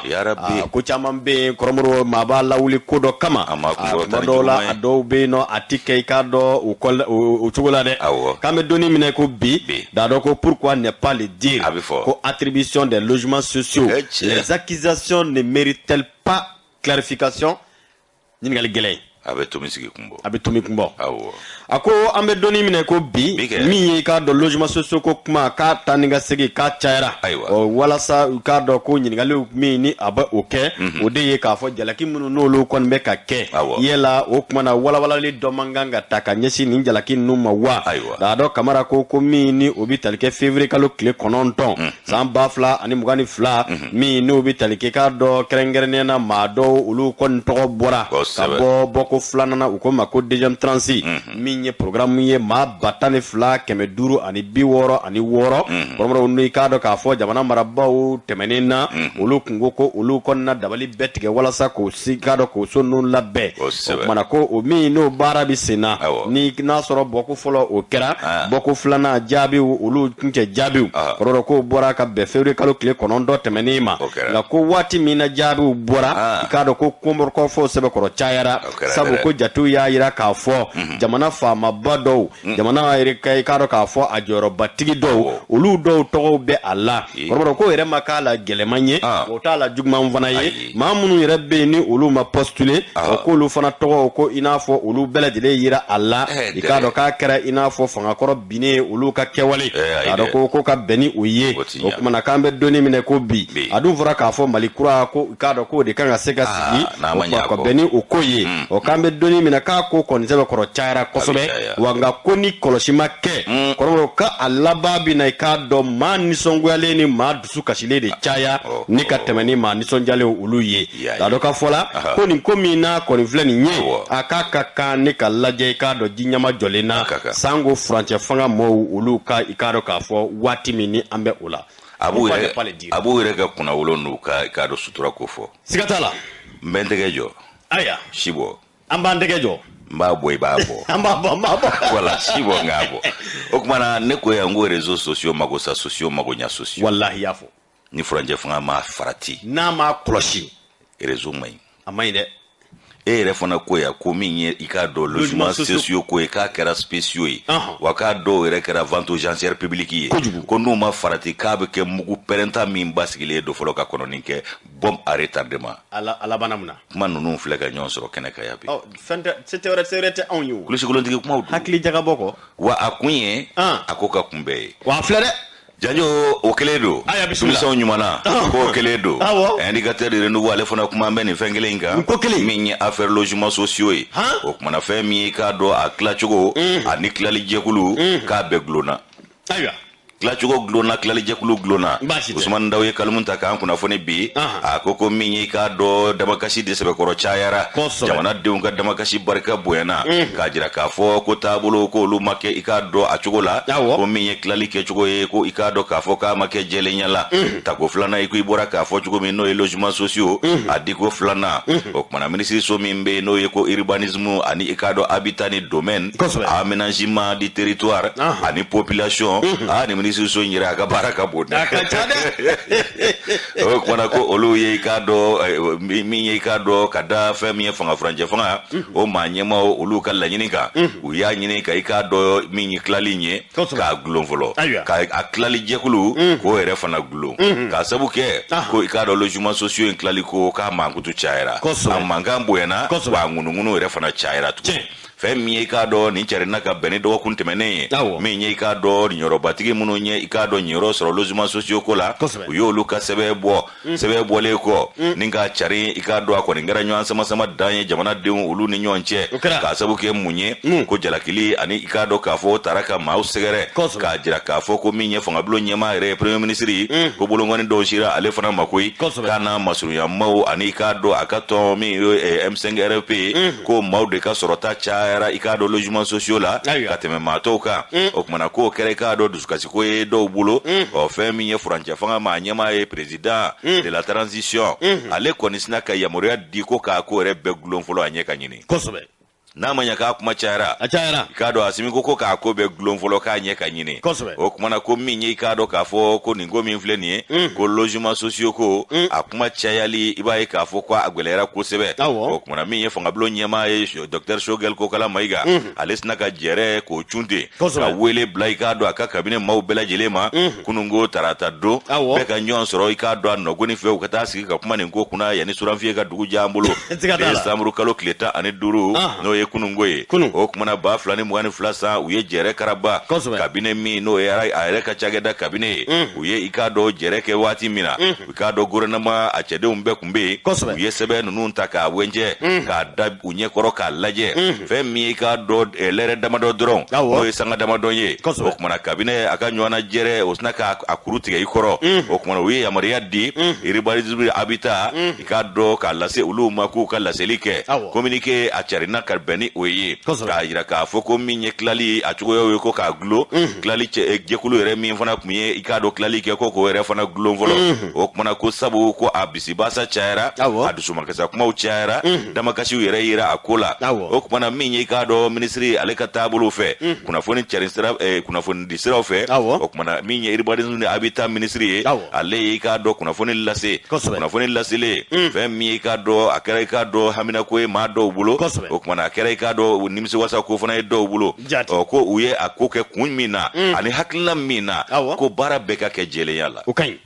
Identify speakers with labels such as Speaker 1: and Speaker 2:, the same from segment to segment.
Speaker 1: Yarabi.
Speaker 2: Ko caman bɛ yen, kɔrɔmɔrɔ, maa b'a lawuli ko dɔ kama.
Speaker 1: A ma
Speaker 2: Ah,
Speaker 1: kunkɔrɔta
Speaker 2: tuma
Speaker 1: ni
Speaker 2: dɔw la,
Speaker 1: juguman ye.
Speaker 2: a dɔw bɛ yen nɔ, a ti kɛ i k'a dɔn u o cogo la dɛ. K'an bɛ donni minɛ ko bi.
Speaker 1: Bi.
Speaker 2: Da dɔ ko pourquoi ne pas le dire?
Speaker 1: A bɛ fɔ.
Speaker 2: Ko attribution des logements sociaux,
Speaker 1: Eh, tiɲɛ.
Speaker 2: les accusations ne méritent-elles pas clarification? Ɲininkali gɛlɛn.
Speaker 1: A bɛ tomi sigi kun bɔ.
Speaker 2: A bɛ tomi kun bɔ. A ko an bɛ donni minɛ ko bi,
Speaker 1: Bi kɛ.
Speaker 2: min ye i k'a dɔn logement sociaux ko kuma k'a taa ni ka segin k'a cayara.
Speaker 1: Ayiwa.
Speaker 2: Ɔ, walasa u k'a dɔn ko ɲininkaliw min ni a bɛ o kɛ, o de ye k'a fɔ jalaki minnu n'olu kɔni bɛ ka kɛ, yala o kuma na walawalali dɔ man kan ka ta ka ɲɛsin nin jalaki ninnu ma wa? A dɔn Kamara ko min ni o bɛ tali kɛ février kalo tile 9 san 2022, min n'o bɛ tali kɛ k'a dɔn kɛrɛnkɛrɛnnenya na maa dɔw olu kɔni tɔgɔ bɔra ka bɔ bɔko filanan na, u ko ma ko deuxième tranche, min ye programme ye maa 12,566. Kɔrɔmɔrɔw, n'i k'a dɔn k'a fɔ jamana marabaaw tɛmɛnen na, olu kun ko ko olu kɔni na dabali bɛɛ tigɛ walasa k'o si k'a dɔn k'o so ninnu labɛn. O kumana ko o min n'o baara bɛ sen na, ni n'a sɔrɔ bɔko fɔlɔ o kɛra, bɔko filanan jaabiw olu kun cɛ jaabiw, kɔrɔdɔ k'o bɔra ka bɛn février kalo tile 9 tɛmɛnen ma. Nka ko waati min na jaabiw bɔra, i k'a dɔn ko kɔnbɔkɔfɔw sɛbɛkɔrɔ cayara,
Speaker 1: kɛra
Speaker 2: sabu
Speaker 1: dɛ.
Speaker 2: ko jatew y'a yira k'a fɔ jamana faamaba dɔw, jamana yɛrɛ ka i k'a dɔn k'a fɔ a jɔyɔrɔbatigi dɔw, olu dɔw tɔgɔw bɛ a la. Kɔrɔbɔrɔ ko yɛrɛ ma k'a la gɛlɛman ye, o t'a la juguman fana ye. Maa minnu yɛrɛ bɛ yen ni olu ma postuler, o k'olu fana tɔgɔw ko i n'a fɔ olu bɛɛ lajɛlen yira a la. I k'a dɔn k'a kɛra i n'a fɔ fangakɔrɔ binnen olu ka kɛwale,
Speaker 1: ayi
Speaker 2: k'a dɔn
Speaker 1: dɛ.
Speaker 2: ko ka bɛn ni o ye.
Speaker 1: O ti
Speaker 2: O
Speaker 1: ɲa.
Speaker 2: kumana k'an bɛ donni minɛ ko bi, a dun fɔra k'a fɔ Mali kura ko i k'a dɔn k'o de kan ka se ka sigi,
Speaker 1: n'a
Speaker 2: o
Speaker 1: ma ɲa
Speaker 2: ka
Speaker 1: kɔ.
Speaker 2: bɛn ni o ko ye. O k'an bɛ donni minɛ k'a ko kɔni sɛbɛkɔrɔ cayara kosɛbɛ.
Speaker 1: caya.
Speaker 2: Wa nka ko ni kɔlɔsi ma kɛ, kɔrɔbɔrɔ, ka a laban bɛ na i k'a dɔn maa nisɔngoyalen ni maa dusu kasilen de caya ni ka tɛmɛ ni maa nisɔndiyalen olu ye. K'a dɔn ka fɔ la ko nin ko min n'a kɔni filɛ nin ye, a k'a ka kan ne ka lajɛ i k'a dɔn ji ɲama jɔlen na sango furancɛ fanga mɔɔw olu ka i k'a dɔn k'a fɔ waati min ni an bɛ o la.
Speaker 1: A b'u
Speaker 2: Pourquoi
Speaker 1: yɛrɛ
Speaker 2: ne pas le dire?
Speaker 1: A b'u yɛrɛ ka kunnawolo n'u ka i k'a dɔn sutura ko fɔ.
Speaker 2: Siga t'a la.
Speaker 1: N bɛ n tɛgɛ jɔ.
Speaker 2: Ayiwa.
Speaker 1: Si bɔ.
Speaker 2: An b'an tɛgɛ jɔ.
Speaker 1: N b'a bɔ, i b'a bɔ.
Speaker 2: An b'a bɔ, an b'a bɔ.
Speaker 1: Voilà, si bɔ, n k'a bɔ. O tuma na ne ko yan ko réseaux sociaux mago sa sociaux mago ɲa sociaux.
Speaker 2: Walahi, y'a fɔ.
Speaker 1: Ni furancɛ fanga m'a farati,
Speaker 2: n'a m'a kɔlɔsi,
Speaker 1: réseau man ɲi.
Speaker 2: A man ɲi dɛ.
Speaker 1: E yɛrɛ fana ko yan ko min ye i k'a dɔn logement
Speaker 2: Logement sociaux.
Speaker 1: sociaux ko ye, k'a kɛra spéciaux ye,
Speaker 2: Ɔhɔn.
Speaker 1: wa k'a dɔw yɛrɛ kɛra vente aux enchères publiques ye. Ko n'u ma farati, k'a bɛ kɛ mugu pɛrɛnta min basigilen don fɔlɔ ka kɔnɔni kɛ bombe à retardement.
Speaker 2: A labanna mun na?
Speaker 1: Kuma ninnu filɛ ka ɲɔgɔn sɔrɔ kɛnɛ kan yan bi.
Speaker 2: Ɔ, fɛn tɛ se tɛ wɛrɛ se wɛrɛ tɛ anw ye o.
Speaker 1: Kulusikulontigi kumaw don.
Speaker 2: Hakili jagabɔ kɔ.
Speaker 1: Wa a kun ye a ko ka kunbɛn ye.
Speaker 2: Wa a filɛ dɛ.
Speaker 1: Janjo, o kelen don.
Speaker 2: Aya, bisimila.
Speaker 1: Denmisɛnw ɲuman ko kelen don.
Speaker 2: Awɔ.
Speaker 1: Indicateur de renouveau, ale fana kuma bɛ nin fɛn kelen in kan.
Speaker 2: Ko kelen.
Speaker 1: Min ye affaire logement sociaux ye. O kumana fɛn min ye i k'a dɔn a tilacogo ani tilali jɛkulu k'a bɛɛ gulonna.
Speaker 2: Ayiwa.
Speaker 1: Tilacogo gulonna, tilalijɛkulu gulonna.
Speaker 2: Baasi tɛ.
Speaker 1: Usumani Daw ye kalimu ta k'an kunnafoni bi. A ko ko min ye i k'a dɔn damakasi de sɛbɛkɔrɔ cayara. Jamanadenw ka damakasi barika bonyana, k'a jira k'a fɔ ko taabolo k'olu ma kɛ i k'a dɔn a cogo la, ko min ye tilali kɛcogo ye, ko i k'a dɔn k'a fɔ k'a ma kɛ jɛlenya la. Tako filanan, i ko i bɔra k'a fɔ cogo min, n'o ye logement sociaux a diko filanan. O kumana minisiriso min bɛ yen n'o ye ko urbanisme ani i k'a dɔn habitat ni domaine, aménagement du territoire ani population, a ni minisiriso in yɛrɛ a ka baara ka bon dɛ.
Speaker 2: A ka ca dɛ.
Speaker 1: O kumana ko olu ye i k'a dɔn min ye i k'a dɔn ka da fɛn min ye fanga furancɛ fanga o maa ɲɛmaaw olu ka laɲini kan, u y'a ɲini ka i k'a dɔn min ye tilali in ye k'a gulon fɔlɔ,
Speaker 2: Ayiwa.
Speaker 1: ka a tilali jɛkulu k'o yɛrɛ fana gulon, k'a sabu kɛ ko i k'a dɔn logement sociaux in tilali ko k'a mankutu cayara, a mankan bonyana, wa a ŋunuŋunu yɛrɛ fana cayara tugun. Fɛn min ye i k'a dɔn nin carinna ka bɛn ni dɔgɔkun tɛmɛnen ye, min ye i k'a dɔn nin yɔrɔbatigi minnu ye i k'a dɔn nin yɔrɔ sɔrɔ logement sociaux ko la, u y'olu ka sɛbɛn bɔ. Sɛbɛn bɔlen kɔ ni k'a cari, i k'a dɔn a kɔni kɛra ɲɔgɔn sama-sama dan ye jamanadenw olu ni ɲɔgɔn cɛ, k'a sabu kɛ mun ye ko jalakili ani i k'a dɔn k'a fɔ o taara ka maaw sɛgɛrɛ, k'a jira k'a fɔ ko min ye fangabulon ɲɛmaa yɛrɛ ye, premier ministre, ko bolonkɔni dɔw sera ale fana ma koyi, k'a n'a masurunya maaw ani i k'a dɔn a ka tɔn min ye M5 RFP ye, ko maaw de ka sɔrɔta cayara i k'a dɔn logement sociaux la ka tɛmɛ maa tɔw kan. O kumana k'o kɛra i k'a dɔn dusukasiko ye dɔw bolo. Ɔ, fɛn min ye furancɛ fanga maa ɲɛmaa ye, président de la transition, ale kɔni sina ka yamaruya di ko k'a ko yɛrɛ bɛɛ gulon fɔlɔ a ɲɛ ka ɲini. N'a ma ɲɛ k'a kuma cayara,
Speaker 2: A cayara.
Speaker 1: i k'a dɔn Asimi ko k'a ko bɛɛ gulon fɔlɔ k'a ɲɛ ka ɲini. O kumana ko min ye, i k'a dɔn k'a fɔ ko nin ko min filɛ nin ye, ko logement sociaux ko, a kuma cayali, i b'a ye k'a fɔ ko a gwɛlɛyara kosɛbɛ. O kumana min ye fangabulon ɲɛmaa ye, docteur Choguel Kokala Mayiga, ale sina ka jɛrɛ k'o cun ten, ka wele bila, i k'a dɔn, a ka cabinet maaw bɛɛ lajɛlen ma kununko tarata don, bɛɛ ka ɲɔgɔn sɔrɔ, i k'a dɔn, a nɔgɔni fɛ, u ka taa sigi ka kuma nin ko kunna yanni suranfiye ka dugu jɛ an bolo. Décembre kalo tile 15, n'o ye kununko ye. O kumana 2022 san, u ye jɛrɛ karaba cabinet min n'o ye a yɛrɛ ka cakɛda cabinet ye, u ye, i k'a dɔn, jɛrɛ kɛ waati min na, i k'a dɔn, gouvernement a cɛdenw bɛɛ kun bɛ yen. U ye sɛbɛn ninnu ta k'a wɛncɛ k'a da u ɲɛkɔrɔ k'a lajɛ. Fɛn min ye, i k'a dɔn, lɛrɛ damadɔ dɔrɔn, n'o ye sanga damadɔ ye, o kumana cabinet a ka ɲɔgɔnna jɛrɛ, o sina k'a kuru tigɛ i kɔrɔ. O kumana u ye yamaruya di urbanisme, habitat, i k'a dɔn, k'a lase olu ma k'u ka laseli kɛ. Communiqué a carinna ka bɛn ni o ye, k'a yira k'a fɔ ko min ye tilali a cogoyaw ye, ko k'a gulon. Tilali jɛkulu yɛrɛ min fana tun ye, i k'a dɔn, tilali kɛ, ko k'o yɛrɛ fana gulon fɔlɔ. O kumana ko sabu ko a bisibasa cayara, a dusumakasa kumaw cayara, damakasiw yɛrɛ yera a ko la. O kumana min ye, i k'a dɔn, minisiri ale ka taabolo fɛ, kunnafoni cari sira, kunnafoni di siraw fɛ, o kumana min ye urbanisme ni habitat minisiri ye, ale ye, i k'a dɔn, kunnafoni lase. Kunnafoni laselen, fɛn min ye, i k'a dɔn, a kɛra, i k'a dɔn, haminako ye maa dɔw bolo. O kumana a kɛra, i k'a dɔn, nimisiwasa ko fana ye dɔw bolo. Ɔ, ko u ye a ko kɛ kun min na ani hakilina min na, ko baara bɛɛ ka kɛ jɛlenya la.
Speaker 2: O ka ɲi.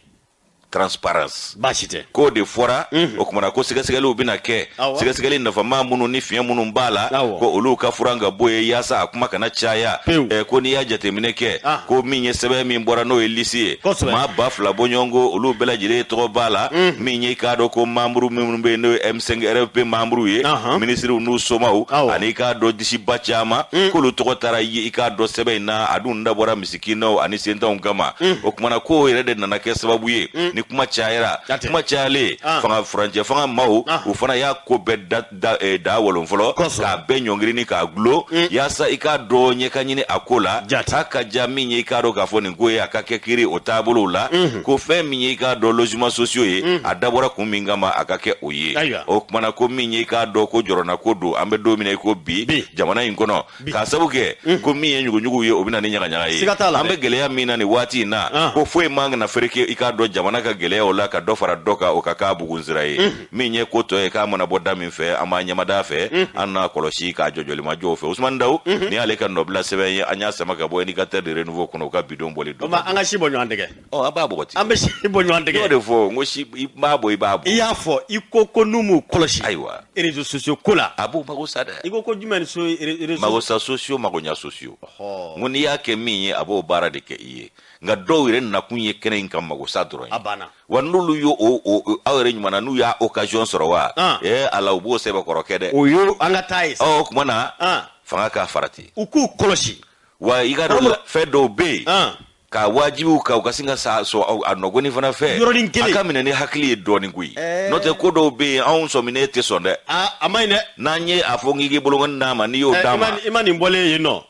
Speaker 1: Transparence.
Speaker 2: Baasi tɛ.
Speaker 1: K'o de fɔra. O kumana ko sɛgɛsɛgɛliw bɛna kɛ, sɛgɛsɛgɛli nafama minnu ni fiɲɛ minnu b'a la, ko olu ka furan ka bɔ yen yaasa a kuma kana caya. Ko n'i y'a jateminɛ kɛ, ko min ye sɛbɛn min bɔra, n'o ye liste ye, maa 2000 bɔɲɔgɔnko, olu bɛɛ lajɛlen tɔgɔ b'a la. Min ye, i k'a dɔn, ko membre minnu bɛ yen, n'o ye M5 RFP membre ye, minisiriw n'u somaw, ani i k'a dɔn, disiba caman, k'olu tɔgɔ taara ye, i k'a dɔn, sɛbɛn in na. A dun dabɔra misikinɛw ani sentanw kama. O kumana k'o yɛrɛ de nana kɛ sababu ye ni kuma cayara. Kuma cayalen, fanga furancɛ fanga maaw, u fana y'a ko bɛɛ da da, da wolon fɔlɔ, k'a bɛɛ ɲɔngiri ni k'a gulo, yaasa i k'a dɔn, ɲɛ ka ɲini a ko la. A ka ja min ye, i k'a dɔn k'a fɔ nin ko ye a ka kɛ kiiri o taabolow la, ko fɛn min ye, i k'a dɔn, logement sociaux ye, a dabɔra kun min kama, a ka kɛ o ye. O kumana ko min ye, i k'a dɔn, ko jɔrɔna ko don, an bɛ don min na i ko bi, jamana in kɔnɔ, k'a sabu kɛ ko min ye ɲuguɲugu ye, o bɛ na ni ɲagaɲaga ye. An bɛ gɛlɛya min na nin waati in na, ko foyi man kana fereke, i k'a dɔn, jamana ka gɛlɛyaw la, ka dɔ fara dɔ kan, o ka k'a bugun sira ye. Min ye ko tɔ ye, k'a mana bɔ da min fɛ, an b'a ɲɛmada fɛ, an n'a kɔlɔsi k'a jɔjɔlimajɔw fɛ. Usumani Dawu, ni y'ale ka nɔbila sɛbɛn ye, an y'a sama ka bɔ Indicateur de Renouveau kɔnɔ, u ka bidon bɔli don.
Speaker 2: An ka si bɔ ɲɔgɔn tɛgɛ.
Speaker 1: Ɔ, an b'a bɔgɔti.
Speaker 2: An bɛ si bɔ ɲɔgɔn tɛgɛ.
Speaker 1: N y'o de fɔ, n ko si, i b'a bɔ, i b'a bɔ.
Speaker 2: I y'a fɔ, i ko n'u m'u kɔlɔsi. Réseaux sociaux ko la.
Speaker 1: A b'u mago sa dɛ.
Speaker 2: I ko jumɛn ni so réseaux.
Speaker 1: Mago sa sociaux, mago ɲa sociaux. N ko n'i y'a kɛ min ye, a b'o baara de kɛ i ye. Nka dɔw yɛrɛ nakun ye kɛnɛ in ka mago sa dɔrɔn ye.
Speaker 2: A banna.
Speaker 1: Wa n'olu y'o o aw yɛrɛ ɲuman na, n'u y'a occasion sɔrɔ wa. Ala, u b'o sɛbɛkɔrɔ kɛ dɛ.
Speaker 2: O y'o an ka taa ye
Speaker 1: sa. Ɔ, o tuma na, fanga k'a farati.
Speaker 2: U k'u kɔlɔsi.
Speaker 1: Wa i ka dɔn, fɛn dɔw bɛ yen, ka wajibiw kan, u ka sin ka sa sɔn a nɔgɔni fana fɛ.
Speaker 2: Yɔrɔnin kelen.
Speaker 1: A ka minɛ ni hakili ye dɔɔnin koyi. N'o tɛ, ko dɔw bɛ yen, anw sɔminen tɛ sɔn dɛ.
Speaker 2: A ma ɲi dɛ.
Speaker 1: N'an ye a fɔ k'i k'i bolokɔni d'a ma, n'i y'o d'a ma.
Speaker 2: I ma nin bɔlen yen nɔ.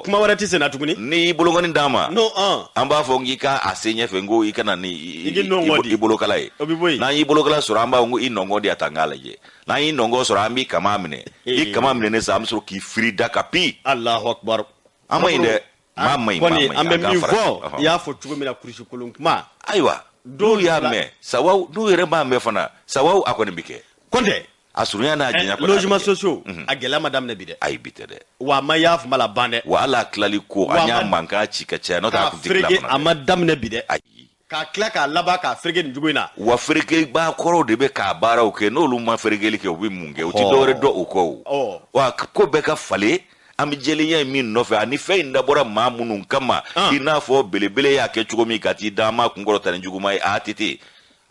Speaker 2: Kuma wɛrɛ tɛ sen na tuguni.
Speaker 1: N'i y'i bolokɔni d'a ma.
Speaker 2: Non.
Speaker 1: An b'a fɔ k'i ka a se ɲɛfɛ, n ko i ka na ni i bolokala ye.
Speaker 2: O bɛ bɔ yen.
Speaker 1: N'an y'i bolokala sɔrɔ, an b'a fɔ ko i nɔngɔn di, a ta n k'a lajɛ. N'an y'i nɔngɔn sɔrɔ, an b'i kama minɛ. I kama minɛ sa, an bɛ sɔrɔ k'i firi da ka pi.
Speaker 2: Alahu akibaru.
Speaker 1: An ma ɲi dɛ. Maa ma ɲi, maa ma ɲi.
Speaker 2: An bɛ min fɔ, i y'a fɔ cogo min na, kurusi kolon kuma.
Speaker 1: Ayiwa, n'u y'a mɛn sawaw, n'u yɛrɛ m'a mɛn fana sawaw, a kɔni bɛ kɛ.
Speaker 2: Kɔntɛ.
Speaker 1: A surunya n'a janya
Speaker 2: kɔni. Logement sociaux, a gɛlɛya ma daminɛ bi dɛ.
Speaker 1: Ayi, bi tɛ dɛ.
Speaker 2: Wa a ma y'a kuma la ban dɛ.
Speaker 1: Wa hali a tilali ko, an y'a mankan ci ka caya, n'o tɛ a tun tɛ tila fana.
Speaker 2: A ma daminɛ bi dɛ.
Speaker 1: Ayi.
Speaker 2: K'a tila k'a laban k'a fereke nin cogo in na.
Speaker 1: Wa ferekebaa kɔrɔw de bɛ k'a baaraw kɛ. N'olu ma ferekeli kɛ, u bɛ mun kɛ? U tɛ dɔwɛrɛ dɔn o kɔ o. Wa ko bɛɛ ka falen, an bɛ jɛlenya ye min nɔfɛ, ani fɛn in dabɔra maa minnu kama, i n'a fɔ belebele y'a kɛ cogo min ka t'i da ma kunkɔrɔta ni juguman ye, ATT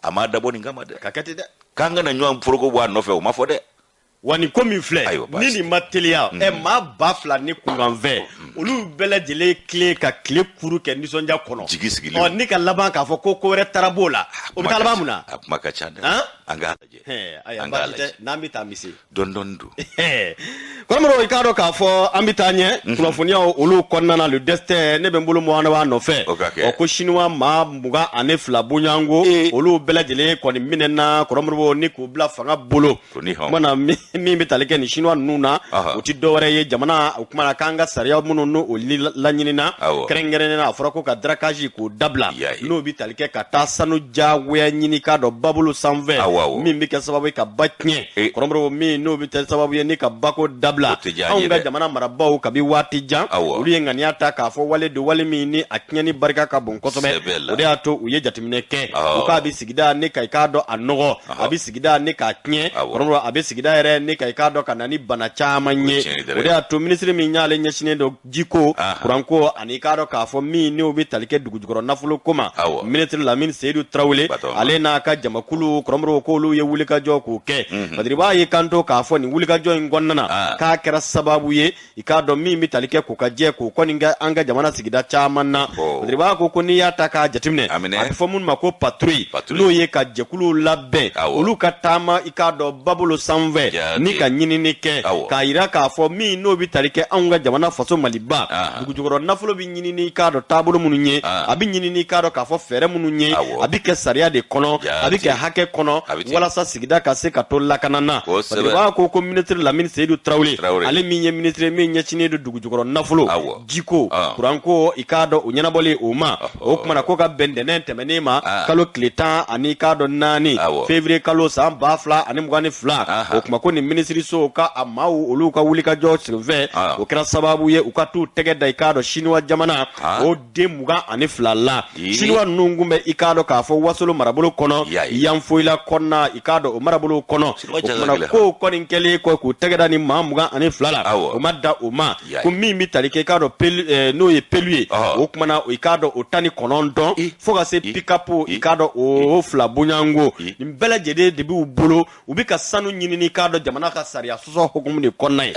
Speaker 1: a ma dabɔ nin kama dɛ.
Speaker 2: Ka kɛ ten dɛ.
Speaker 1: K'an kana ɲɔgɔn foroko bɔ a nɔfɛ, o ma fɔ dɛ.
Speaker 2: Wa nin ko min filɛ, ni nin ma teliya, maa 2000 ni kunkanfɛn, olu bɛɛ lajɛlen tilen ka tile kuru kɛ nisɔndiya kɔnɔ,
Speaker 1: jigi sigilen,
Speaker 2: ni ka laban k'a fɔ ko ko wɛrɛ taara b'o la, o bɛ taa laban mun na?
Speaker 1: A kuma ka ca dɛ. An k'a lajɛ.
Speaker 2: Ayiwa, baasi tɛ, n'an bɛ taa misi.
Speaker 1: Dɔɔni dɔɔni don.
Speaker 2: Kɔrɔmɔrɔ, i k'a dɔn k'a fɔ an bɛ taa ɲɛ kunnafoniyaw olu kɔnɔna na. Le Destin, ne bɛ n bolo mɔgɔ b'a nɔfɛ.
Speaker 1: O ka kɛ.
Speaker 2: Ɔ, ko Siniwa maa 22 bonyanko, olu bɛɛ lajɛlen kɔni minɛna, kɔrɔmɔrɔ, ni k'u bila fanga bolo.
Speaker 1: Ko ni hɔn.
Speaker 2: Kumana min bɛ tali kɛ nin Siniwa ninnu na, o ti dɔwɛrɛ ye jamana o kumana k'an ka sariya minnu n'o o laɲinina, kɛrɛnkɛrɛnnenya la, a fɔra ko ka dracage k'o dabila, n'o bɛ tali kɛ ka taa sanu jagoya ɲini k'a dɔn babolo sanfɛ, min bɛ kɛ sababu ye ka ba tiɲɛ, kɔrɔmɔrɔ, min n'o bɛ kɛ sababu ye ni ka bako dabila.
Speaker 1: O tɛ diya an
Speaker 2: Anw
Speaker 1: ye
Speaker 2: ka
Speaker 1: dɛ.
Speaker 2: jamana marabaaw, kabi waati jan, olu ye ŋaniya ta k'a fɔ wale don, wale min ni a tiɲɛni barika ka bon kosɛbɛ.
Speaker 1: Sɛbɛ la.
Speaker 2: O de y'a to u ye jateminɛ kɛ, u k'a bɛ sigida ni ka i k'a dɔn a nɔgɔ, a bɛ sigida ni k'a tiɲɛ, kɔrɔmɔrɔ, a bɛ sigida yɛrɛ ni ka i k'a dɔn ka na ni bana caman ye.
Speaker 1: Tiɲɛ ye dɛrɛ.
Speaker 2: O de y'a to minisiri min y'ale ɲɛsinnen don jiko, kuranko ani i k'a dɔn k'a fɔ min n'o bɛ tali kɛ dugujukɔrɔ nafolo ko ma, minisiri Lamini Seyidu Tarawele,
Speaker 1: Batɔgɔma.
Speaker 2: ale n'a ka jamakulu, kɔrɔmɔrɔ, k'olu ye wulikajɔ k'o kɛ. Badiriba y'i kanto k'a fɔ nin wulikajɔ in kɔnɔna na, k'a kɛra sababu ye i k'a dɔn min bɛ tali kɛ k'u ka jɛ k'o kɔni kɛ an ka jamana sigida caman na. Badiriba ko n'i y'a ta k'a jateminɛ,
Speaker 1: A minɛ.
Speaker 2: a bɛ fɔ minnu ma ko patrouille,
Speaker 1: Patrouille.
Speaker 2: n'o ye ka jɛkuluw labɛn, olu ka taama i k'a dɔn babolo sanfɛ ni ka ɲinini kɛ, k'a yira k'a fɔ min n'o bɛ tali kɛ anw ka jamana faso Maliba dugujukɔrɔ nafolo bɛ ɲinini i k'a dɔn taabolo minnu ye, a bɛ ɲinini i k'a dɔn k'a fɔ fɛɛrɛ minnu ye, a bɛ kɛ sariya de kɔnɔ, a bɛ kɛ hakɛ kɔnɔ,
Speaker 1: A bɛ ten.
Speaker 2: walasa sigida ka se ka to lakana na. Badiriba ko minisiri Lamini Seyidu Tarawele, ale min ye minisiri min ɲɛsinnen don dugujukɔrɔ nafolo, jiko, kuranko, i k'a dɔn o ɲɛnabɔli o ma, o kumana ko ka bɛn ntɛnɛn tɛmɛnen ma, kalo tile 14 i k'a dɔn février kalo san 2022, o kuma ko nin minisiriso ka a maaw olu ka wulikajɔ senfɛ, o kɛra sababu ye u ka t'u tɛgɛ da i k'a dɔn Siniwa jamana o den 22 la. Siniwa ninnu kun bɛ i k'a dɔn k'a fɔ Wasolo marabolo kɔnɔ, Yanfoyila kɔnɔna, i k'a dɔn o marabolo kɔnɔ.
Speaker 1: Siniwa
Speaker 2: O
Speaker 1: ja ka
Speaker 2: kumana
Speaker 1: gɛlɛn.
Speaker 2: ko kɔni kɛlen kɔ k'u tɛgɛ da ni maa 22 la, o ma da o ma, ko min bɛ tali kɛ i k'a dɔn pelu, n'o ye pelu ye, o kumana i k'a dɔn o 19, fo ka se pick-up, i k'a dɔn o fila bonyanko, nin bɛɛ lajɛlen de b'u bolo, u bɛ ka sanu ɲini i k'a dɔn jamana ka sariya sɔsɔ hukumu de kɔnɔna ye.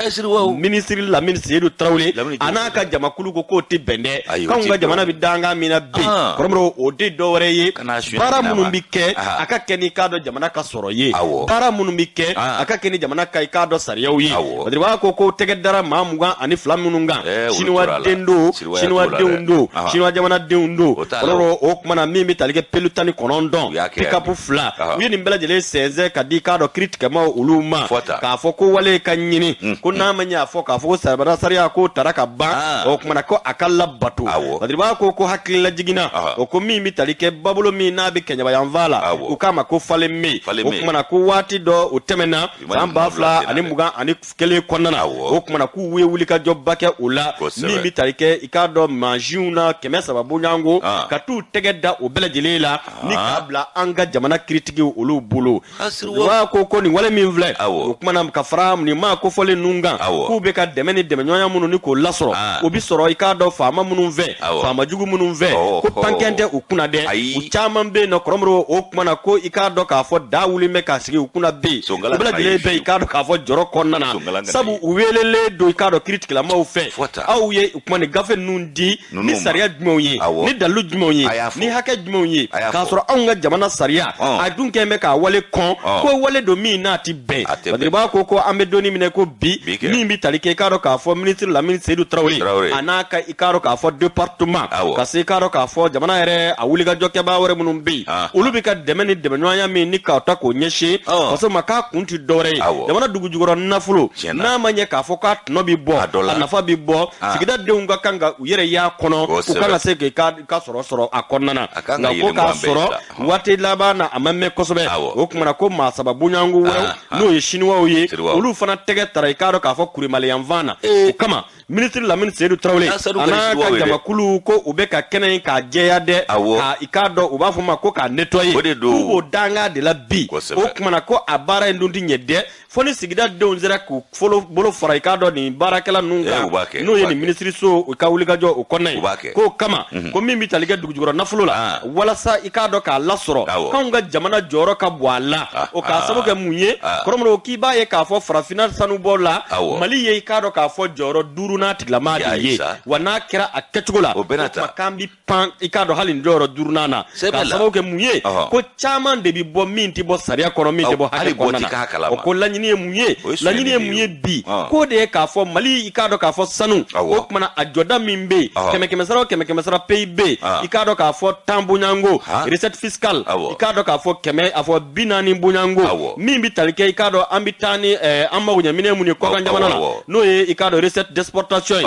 Speaker 2: Minisiri Lamini Seyidu Tarawele a n'a ka jamakulu ko k'o tɛ bɛn dɛ,
Speaker 1: Ayi, o
Speaker 2: k'anw
Speaker 1: tɛ
Speaker 2: ka
Speaker 1: bɛn.
Speaker 2: jamana bɛ dankan min na bi, kɔrɔmɔrɔ, o tɛ dɔwɛrɛ ye,
Speaker 1: suɲɛ
Speaker 2: baara
Speaker 1: ɲin'a
Speaker 2: minnu
Speaker 1: ma.
Speaker 2: bɛ kɛ, a ka kɛ ni i k'a dɔn jamana ka sɔrɔ ye, baara minnu bɛ kɛ, a ka kɛ ni jamana ka i k'a dɔn sariyaw ye. Badiriba ko tɛgɛ dara maa 22 minnu kan,
Speaker 1: olu
Speaker 2: Siniwa
Speaker 1: tora la.
Speaker 2: den don,
Speaker 1: Siniwaya
Speaker 2: Siniwa
Speaker 1: t'o la
Speaker 2: denw
Speaker 1: dɛ.
Speaker 2: don, Siniwa jamanadenw don.
Speaker 1: O t'a la.
Speaker 2: Kɔrɔmɔrɔ, o kumana min bɛ tali kɛ pelu 19,
Speaker 1: U y'a kɛ
Speaker 2: pick-up
Speaker 1: yan.
Speaker 2: fila, u ye nin bɛɛ lajɛlen sɛnsɛn ka di i k'a dɔn kiiritigɛmaw olu ma,
Speaker 1: Fɔ tan.
Speaker 2: k'a fɔ ko wale ka ɲini, ko n'a ma ɲɛ a fɔ k'a fɔ ko sarabana sariya k'o tara ka ban, o kumana ko a ka labato. Badiriba ko hakilila jiginna, o ko min bɛ tali kɛ babolo min n'a bɛ kɛɲɛba yanfan la, u k'a ma ko Falenme,
Speaker 1: Falenme.
Speaker 2: o kumana ko waati dɔ o tɛmɛna
Speaker 1: ma
Speaker 2: san
Speaker 1: nin
Speaker 2: ba
Speaker 1: kuma
Speaker 2: fila
Speaker 1: bila
Speaker 2: ani
Speaker 1: sen na dɛ.
Speaker 2: 21 kɔnɔna na, o kumana k'u ye wulikajɔba kɛ o la, min bɛ tali kɛ i k'a dɔn mansinw na 300 bonyanko, ka t'u tɛgɛ da o bɛɛ lajɛlen la ni k'a bila an ka jamana kiiritigiw olu bolo. Wa ko nin wale min filɛ, o kumana ka fara nin maa kofɔlen ninnu kan, k'u bɛ ka dɛmɛ ni dɛmɛɲɔgɔnya minnu ni k'o lasɔrɔ, o bɛ sɔrɔ i k'a dɔn faama minnu fɛ, faama jugu minnu fɛ, ko pankɛn tɛ u kunna dɛ. U caman bɛ yen nɔ, kɔrɔmɔrɔ, o kumana ko i k'a dɔn k'a fɔ da wuli bɛ k'a sigi u kunna bɛ yen, o
Speaker 1: Songala
Speaker 2: bɛɛ
Speaker 1: kana
Speaker 2: lajɛlen
Speaker 1: ye
Speaker 2: bɛ i k'a dɔn k'a fɔ jɔrɔ kɔnɔna na,
Speaker 1: Songala kana
Speaker 2: sabu
Speaker 1: ye.
Speaker 2: u welelen don i k'a dɔn kiiritigɛlamaw fɛ.
Speaker 1: Fɔ tan.
Speaker 2: Aw ye o kuma nin gafe ninnu di
Speaker 1: Ninnu
Speaker 2: ni
Speaker 1: ma.
Speaker 2: sariya jumɛnw ye, ni dalilu jumɛnw ye,
Speaker 1: A y'a fɔ.
Speaker 2: ni hakɛ jumɛnw ye,
Speaker 1: A y'a
Speaker 2: k'a
Speaker 1: fɔ.
Speaker 2: sɔrɔ anw ka jamana sariya a dun kɛn bɛ k'a wale kɔn, ko wale don min n'a ti bɛn.
Speaker 1: A tɛ bɛn.
Speaker 2: Badiriba ko an bɛ donni minɛ ko bi,
Speaker 1: Bi kɛ.
Speaker 2: min bɛ tali kɛ i k'a dɔn k'a fɔ minisiri Lamini Seyidu Tarawele
Speaker 1: Tarawele.
Speaker 2: a n'a ka i k'a dɔn k'a fɔ département, ka se i k'a dɔn k'a fɔ jamana yɛrɛ a wulikajɔkɛbaa wɛrɛ minnu bɛ yen, olu bɛ ka dɛmɛ ni dɛmɛɲɔgɔnya min ni k'a ta k'o ɲɛsin faso ma, k'a kun ti dɔwɛrɛ ye, jamana dugujukɔrɔ nafolo,
Speaker 1: Tiɲɛna.
Speaker 2: n'a ma ɲɛ k'a fɔ k'a tɔnɔ bɛ bɔ,
Speaker 1: A dɔ la.
Speaker 2: a nafa bɛ bɔ, sigidadenw ka kan ka u yɛrɛ y'a kɔnɔ, u kan ka se k'i ka sɔrɔ sɔrɔ a kɔnɔna na.
Speaker 1: A kan ka
Speaker 2: Nka ko
Speaker 1: yelen bɔ
Speaker 2: k'a
Speaker 1: an bɛɛ
Speaker 2: sɔrɔ
Speaker 1: la.
Speaker 2: waati laban na, a ma mɛn kosɛbɛ, o kumana ko maa saba bonyanko wɛrɛw, n'o ye Siniwaw ye,
Speaker 1: Siniwaw.
Speaker 2: olu fana tɛgɛ tara i k'a dɔn k'a fɔ Kurimaleyanfan na. O kama minisiri Lamini Seyidu Tarawele
Speaker 1: Ah, Sadu
Speaker 2: a
Speaker 1: kɛra
Speaker 2: n'a
Speaker 1: Siniwaw
Speaker 2: ka
Speaker 1: ye dɛ.
Speaker 2: jamakulu ko u bɛ ka kɛnɛ in k'a jɛya dɛ, ka i k'a dɔn u b'a fɔ ma ko k'a nettoyer,
Speaker 1: O de don.
Speaker 2: k'u b'o dangan de la bi. O kumana ko a baara in dun ti ɲɛ dɛ, fo ni sigida denw sera k'u folo bolo fara i k'a dɔn nin baarakɛla ninnu
Speaker 1: Eh,
Speaker 2: kan,
Speaker 1: u b'a kɛ,
Speaker 2: n'o ye
Speaker 1: u b'a
Speaker 2: nin
Speaker 1: kɛ.
Speaker 2: minisiriso u ka wulikajɔ o kɔnɔna
Speaker 1: U b'a
Speaker 2: ye.
Speaker 1: kɛ.
Speaker 2: K'o kama ko min bɛ tali kɛ dugujukɔrɔ nafolo la, walasa i k'a dɔn k'a lasɔrɔ, k'anw ka jamana jɔyɔrɔ ka bon a la, o k'a sababu kɛ mun ye, kɔrɔmɔrɔ, k'i b'a ye k'a fɔ farafinna sanubɔ la, Mali ye i k'a dɔn k'a fɔ jɔyɔrɔ duurunan tigilama de
Speaker 1: Ya,
Speaker 2: ye.
Speaker 1: Isa.
Speaker 2: Wa n'a kɛra a kɛcogo la,
Speaker 1: O bɛna
Speaker 2: o
Speaker 1: ta.
Speaker 2: tuma k'an bi pan i k'a dɔn hali nin jɔyɔrɔ duurunan na,
Speaker 1: Sɛbɛ
Speaker 2: k'a
Speaker 1: la.
Speaker 2: sababu kɛ mun ye, ko caman de bi bɔ min min tɛ bɔ sariya kɔnɔ, min tɛ bɔ hakɛ kɔnɔna na. O ko laɲini ye mun ye? Laɲini ye mun ye bi? K'o de ye k'a fɔ Mali, i k'a dɔn k'a fɔ sanu, o kumana a jɔda min bɛ yen, kɛmɛ kɛmɛ sara o kɛmɛ kɛmɛ sara, PIB, i k'a dɔn k'a fɔ 10 bonyango recette fiscale, i k'a dɔn k'a fɔ kɛmɛ a fɔ 40 bonyango min bɛ tali kɛ, i k'a dɔn an bɛ taa ni an mago ɲɛ minɛn mun ye kɔkan jamana na, n'o ye i k'a dɔn recette d'exportation ye,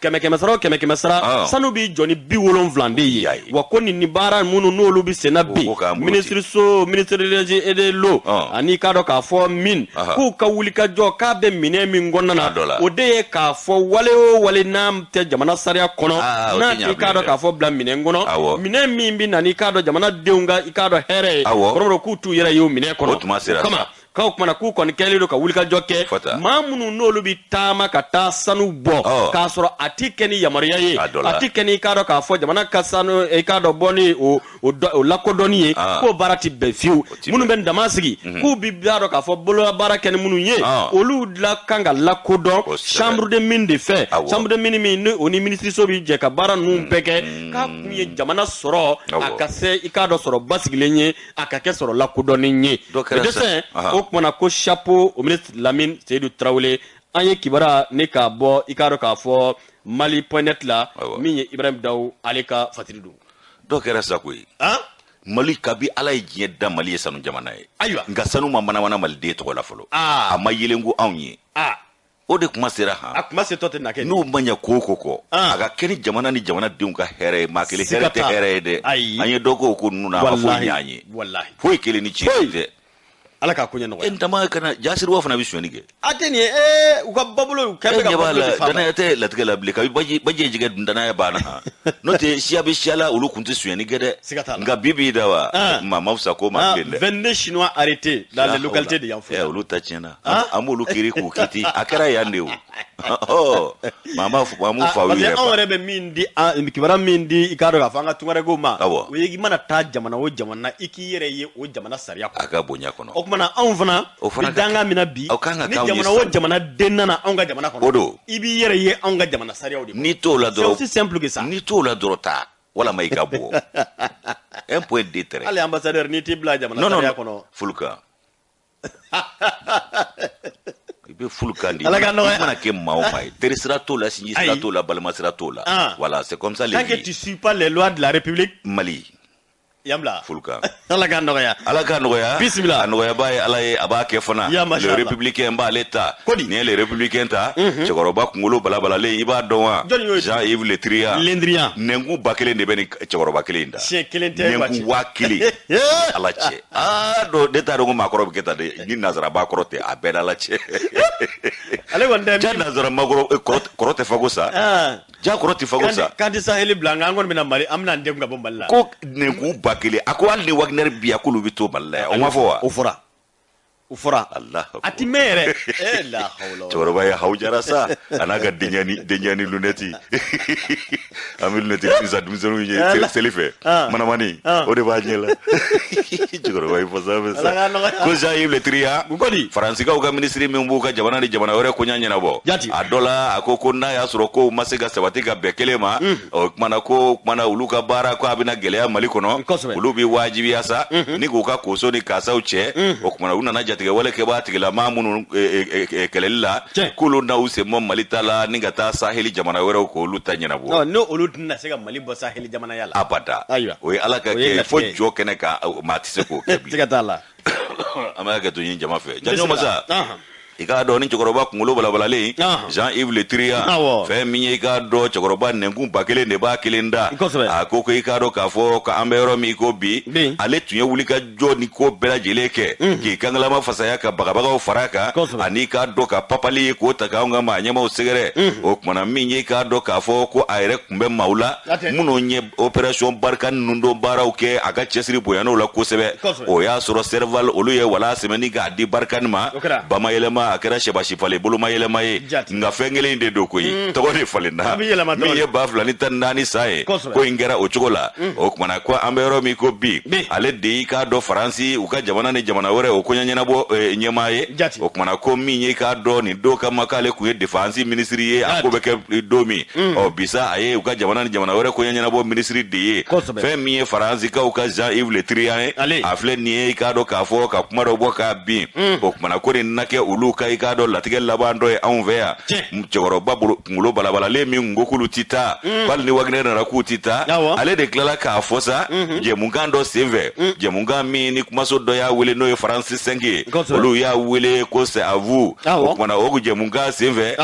Speaker 2: kɛmɛ kɛmɛ sara o kɛmɛ kɛmɛ sara, sanu b'i jɔ ni 70 de ye. Wa ko nin ni baara minnu n'olu bɛ senna bi, ministre so, ministre de l'énergie et de l'eau, ani i k'a dɔn k'a fɔ min k'u ka wulikajɔ k'a bɛ minɛn min kɔnɔna na, o de ye k'a fɔ wale o wale n'a tɛ jamana sariya kɔnɔ, n'a tɛ i k'a dɔn k'a fɔ bila minɛn kɔnɔ, minɛn min bɛ na n'i k'a dɔn jamana denw ka i k'a dɔn hɛrɛ ye, kɔrɔ k'u t'u yɛrɛ ye o minɛn kɔnɔ. O kama k'aw kumana k'u kɔni kɛlen don ka wulikajɔ kɛ, maa minnu n'olu bɛ taama ka taa sanu bɔ k'a sɔrɔ a ti kɛ ni yamaruya ye, a ti kɛ ni i k'a dɔn k'a fɔ jamana ka sanu i k'a dɔn bɔ ni o lakodɔnni ye, k'o baara ti bɛn fiyewu. Minnu bɛ dama sigi k'u bi b'a dɔn k'a fɔ bolola baara kɛ ni minnu ye, olu la kan ka lakodɔn chambre de mine de fɛ, chambre de mine min ni o ni minisiriso bi jɛ ka baara ninnu bɛɛ kɛ, k'a kun ye jamana sɔrɔ a ka se i k'a dɔn sɔrɔ basigilen ye, a ka kɛ sɔrɔ lakodɔnnen ye. Dessin o kumana ko chapeau au ministre Lamine Seydou Traoré. An ye kibaruya ne k'a bɔ i k'a dɔn k'a fɔ Mali.net la, min ye Ibrahim Daw ale ka fatiri don.
Speaker 1: Dɔ kɛra sa koyi. Mali kabi Ala ye diɲɛ da, Mali ye sanu jamana ye.
Speaker 2: Ayiwa,
Speaker 1: nka sanu ma manamana maliden tɔgɔ la fɔlɔ, a ma yelenko anw ye. O de kuma sera han.
Speaker 2: A kuma se tɔ tɛ na kɛ.
Speaker 1: N'u ma ɲɛ ko o ko kɔ, a ka kɛ ni jamana ni jamanadenw ka hɛrɛ ye. Maa kelen hɛrɛ tɛ hɛrɛ ye dɛ. An ye dɔ k'o ko ninnu na, a ma foyi ɲɛ an ye. Foyi kelen ni ci tɛ.
Speaker 2: Ala k'a ko ɲɛ nɔgɔya.
Speaker 1: E dama kana jasiriwa fana bɛ sonyɛni kɛ.
Speaker 2: A tɛ nin ye, ee u ka babolo u kɛlen bɛ ka babolo de fa.
Speaker 1: Danaya tɛ latigɛ la bilen, kabi baji ye jɛgɛ dun, danaya banna han. N'o tɛ siya bɛ siya la, olu kun tɛ sonyɛni kɛ dɛ.
Speaker 2: Siga t'a la.
Speaker 1: Nka bi bi da wa, maa ma fisa ko ma bilen dɛ.
Speaker 2: 22 Chinois arrêtés dans les localités de Yanfolila.
Speaker 1: Olu ta tiɲɛna. An b'olu kiiri k'u kiti. A kɛra yan de o. Maa ma fa u yɛrɛ.
Speaker 2: Parce que anw yɛrɛ bɛ min di, kibaruya min di i k'a dɔn k'a fɔ an ka tungarankew ma, o ye i mana taa jamana o jamana, i k'i yɛrɛ ye o jamana sariya kɔnɔ.
Speaker 1: A ka bonya kɔnɔ.
Speaker 2: O kumana anw fana bɛ dankan min na bi, ni jamana o jamana den nana anw ka jamana kɔnɔ,
Speaker 1: o don,
Speaker 2: i b'i yɛrɛ ye anw ka jamana sariyaw de kɔnɔ.
Speaker 1: N'i t'o la dɔrɔn,
Speaker 2: c'est aussi simple que ça.
Speaker 1: N'i t'o la dɔrɔn taa, walama i ka bɔ. Un point deux trait.
Speaker 2: Hali ambassadeur n'i t'i bila jamana sariya kɔnɔ.
Speaker 1: Fulukan. I bɛ fulukan di.
Speaker 2: Ala ka nɔgɔya.
Speaker 1: I mana kɛ maa o maa ye, teri sira t'o la, sinji sira t'o la, balima sira t'o la. Voilà, c'est comme ça les
Speaker 2: vies. Tant que tu suis pas les lois de la République.
Speaker 1: Mali.
Speaker 2: Yambla.
Speaker 1: Fulukan.
Speaker 2: Ala ka nɔgɔya.
Speaker 1: Ala ka nɔgɔya.
Speaker 2: Bisimila.
Speaker 1: A nɔgɔyaba ye Ala ye, a b'a kɛ fana. Le républicain b'ale ta.
Speaker 2: Kodi.
Speaker 1: N'i ye le républicain ta, cɛkɔrɔba kunkolo balabalalen, i b'a dɔn wa? Jean-Yves Le Drian.
Speaker 2: Le Drian.
Speaker 1: Nɛnkun 1000 de bɛ nin cɛkɔrɔba kelen in da.
Speaker 2: Siɲɛ kelen tɛ.
Speaker 1: Nɛnkun 1000. Ala cɛ. Aa dɔn ne t'a dɔn ko maakɔrɔ bɛ kɛ tan dɛ. Ni nanzaraba kɔrɔ tɛ, a bɛɛ n'Ala cɛ.
Speaker 2: Ale kɔni tɛ.
Speaker 1: Ja nanzara makɔrɔ kɔrɔ tɛ fago sa. Ja kɔrɔ tɛ fago sa.
Speaker 2: K'an tɛ saheli bila, nka an kɔni bɛna Mali, an bɛna an denw ka bɔ Mali la.
Speaker 1: Ko nɛnkun 1000, a ko hali ni Wagner bi yan k'olu bɛ to Mali la yan, o ma fɔ wa?
Speaker 2: O fɔra. O fɔra. A ti mɛn yɛrɛ. La hawla.
Speaker 1: Cɛkɔrɔba ye hawujara sa, a n'a ka denyani lunɛti. An bɛ lunɛti san denmisɛnninw ye seli fɛ. Manamani, o de b'a ɲɛ la. Cɛkɔrɔba ye fasa bɛ sa. Ko Jean-Yves Le Drian. Faransikaw ka minisiri min b'u ka jamana ni jamana wɛrɛ koɲa ɲɛnabɔ. A dɔ la, a ko ko n'a y'a sɔrɔ kow ma se ka sabati ka bɛn kelen ma, o kumana ko kumana olu ka baara ko a bɛna gɛlɛya Mali kɔnɔ. Olu bɛ wajibiya sa ni k'u ka koso ni kasaw cɛ. O kumana u nana jatigɛ wale kɛbaa tigilamaa minnu kɛlɛli la, k'olu na u sen bɔ Mali ta la ni ka taa saheli jamana wɛrɛw k'olu ta ɲɛnabɔ.
Speaker 2: N'o olu tɛna se ka Mali bɔ saheli jamanaya la.
Speaker 1: Abada. O ye Ala ka kɛ fo jɔ kɛnɛ kan, maa tɛ se k'o kɛ bilen.
Speaker 2: Siga t'a la.
Speaker 1: An b'a kɛ to ɲini jama fɛ. Janjo masa. I k'a dɔn ni cɛkɔrɔba kunkolo balabalalen, Jean-Yves Le Drian, fɛn min ye i k'a dɔn cɛkɔrɔba nɛnkun 1000 de b'a kelen da. A ko ko i k'a dɔn k'a fɔ k'an bɛ yɔrɔ min ko bi, ale tun ye wulikajɔ ni ko bɛɛ lajɛlen kɛ k'i kangalama fasaya ka bagabagaw fara kan, ani k'a dɔn ka papali ye k'o ta k'anw ka maa ɲɛmaw sɛgɛrɛ. O kumana min ye i k'a dɔn k'a fɔ ko a yɛrɛ tun bɛ maaw la minnu ye opération Barkhane ninnu don baaraw kɛ, a ka cɛsiri bonyan'o la kosɛbɛ. O y'a sɔrɔ Serval olu ye wala sɛmɛni k'a di Barkhane ma, bamayɛlɛma walima a kɛra sɛbasi falen boloma yɛlɛma ye, nka fɛn kelen in de don koyi, tɔgɔ de falenna. Min ye 2014 san ye, ko in kɛra o cogo la. O kumana ko an bɛ yɔrɔ min ko bi, ale de y'i k'a dɔn Faransi u ka jamana ni jamana wɛrɛ o koɲɛ ɲɛnabɔ ɲɛmaa ye. O kumana ko min ye k'a dɔn nin don kama k'ale tun ye défense minisiri ye, a ko bɛ kɛ don min, ɔ bisa a ye u ka jamana ni jamana wɛrɛ koɲɛ ɲɛnabɔ minisiri de ye. Fɛn min ye Faransikaw ka Jean-Yves Le Drian ye, a filɛ nin ye i k'a dɔn k'a fɔ ka kuma dɔ bɔ k'a bin. O kumana ko nin na kɛ olu ka i k'a dɔn latigɛ laban dɔ ye anw fɛ yan. Cɛkɔrɔba kunkolo balabalalen min ko k'olu ti taa, hali ni Wagner nana k'u ti taa, ale de tilala k'a fɔ sa jɛmukan dɔ senfɛ, jɛmukan min ni kumaso dɔ y'a wele n'o ye France 5 ye, olu y'a wele ko C'est à vous. O kumana o jɛmukan senfɛ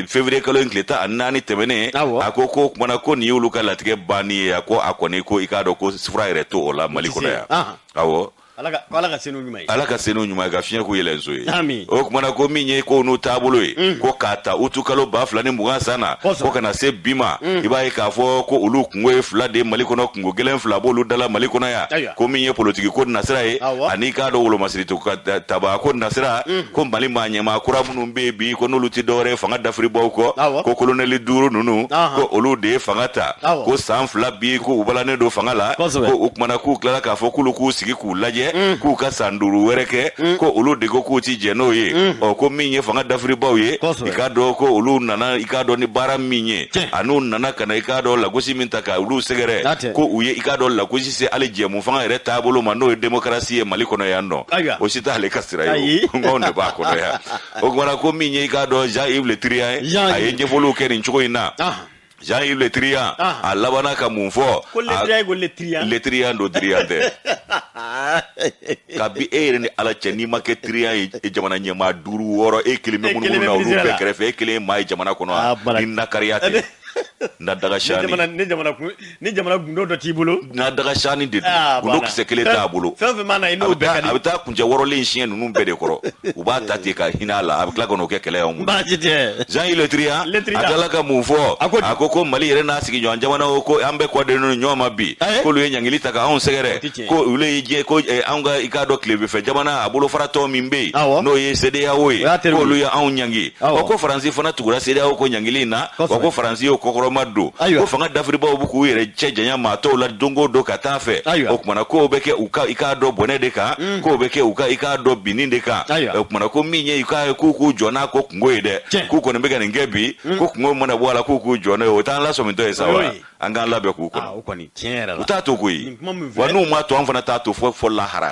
Speaker 1: février kalo in tile 14 tɛmɛnen, a ko ko kumana ko nin y'olu ka latigɛ banni ye. A ko a kɔni ko i k'a dɔn ko fura yɛrɛ t'o la Mali kɔnɔ yan. Awɔ.
Speaker 2: Ala ka se n'u ɲuman ye.
Speaker 1: Ala ka se n'u ɲuman ye, ka fiɲɛ k'u yɛlɛn so ye. O kumana ko min ye ko n'u taabolo ye, ko k'a ta utu kalo 2020 san na ko ka na se bi ma, i b'a ye k'a fɔ ko olu kungo ye fila de ye Mali kɔnɔ, kungo gɛlɛn fila b'olu da la Mali kɔnɔ yan. Ko min ye politiki ko nasira ye, ani k'a dɔn wolomasiri taba ko nasira, ko Mali maa ɲɛmaa kura minnu bɛ yen bi, ko n'olu tɛ dɔwɛrɛ ye fanga dafiribaw kɔ, ko kolonɛli duuru ninnu, ko olu de ye fanga ta, ko san 2 bi ko u balannen don fanga la, ko o kumana k'u tilala k'a fɔ k'olu k'u sigi k'u lajɛ, k'u ka san 5 wɛrɛ kɛ, ko olu de ko k'u ti jɛ n'o ye. Ɔ ko min ye fanga dafiribaw ye, i k'a dɔn ko olu nana i k'a dɔn ni baara min ye, an'u nana ka na i k'a dɔn lagosi min ta ka olu sɛgɛrɛ, ko u ye i k'a dɔn lagosi se hali jɛmu fanga yɛrɛ taabolo ma, n'o ye démocratie ye Mali kɔnɔ yan nɔ. O si t'ale ka sira ye, o anw de b'a kɔnɔ yan. O kumana ko min ye i k'a dɔn Jean-Yves Le Drian ye, a ye ɲɛfɔliw kɛ nin cogo in na. Jean-Yves Le Drian a labanna ka mun fɔ?
Speaker 2: Ko Le Drian, ko Le Trian.
Speaker 1: Le Trian don, Drian tɛ. Kabi e yɛrɛ ni Ala cɛ, n'i ma kɛ Trian ye jamana ɲɛmaa 5 6, e kelen bɛ munumunu na olu bɛɛ kɛrɛfɛ, e kelen ye maa ye jamana kɔnɔ, ni nakariya tɛ. Na daga sani.
Speaker 2: Ni jamana gundo dɔ t'i bolo.
Speaker 1: Na daga sani de don. Gundo kisɛ kelen t'a bolo.
Speaker 2: Fɛn fɛn mana i n'o bɛɛ ka di.
Speaker 1: A bɛ taa kuncɛ wɔrɔlen siɲɛ ninnu bɛɛ de kɔrɔ. U b'a ta ten ka hinɛ a la, a bɛ tila ka n'o kɛ kɛlɛ y'anw bolo.
Speaker 2: Baasi tɛ.
Speaker 1: Jean-Yves Le Drian a tilala ka mun fɔ? A ko ko Mali yɛrɛ n'a sigiɲɔgɔn jamanaw, ko an bɛɛ kɔden don ɲɔgɔn ma bi, k'olu ye ɲangili ta ka anw sɛgɛrɛ, ko olu ye diɲɛ ko anw ka i k'a dɔn tilebinfɛ jamana a bolofaratɔ min bɛ yen n'o ye CEDEAO ye, k'olu ye anw ɲangi. Ko Faransi fana tugura CEDEAO ko ɲangili in na, wa ko Faransi y'o kɔkɔrɔma don, ko fanga dafiribaw bɛ k'u yɛrɛ cɛ janya maa tɔw la don o don ka taa fɛ. O kumana k'o bɛ kɛ u ka i k'a dɔn bɔnɛ de kan, k'o bɛ kɛ u ka i k'a dɔn binni de kan. O kumana ko min ye i k'a ye k'u k'u jɔ n'a ko kungo ye dɛ, k'u kɔni bɛ ka nin kɛ bi, ko kungo mana bɔ a la k'u k'u jɔ n'o ye, o t'an lasɔmitɔ ye sa wa? An k'an labɛn k'u kɔnɔ. U t'a to koyi, wa n'u m'a to an fana t'a to fo lahara.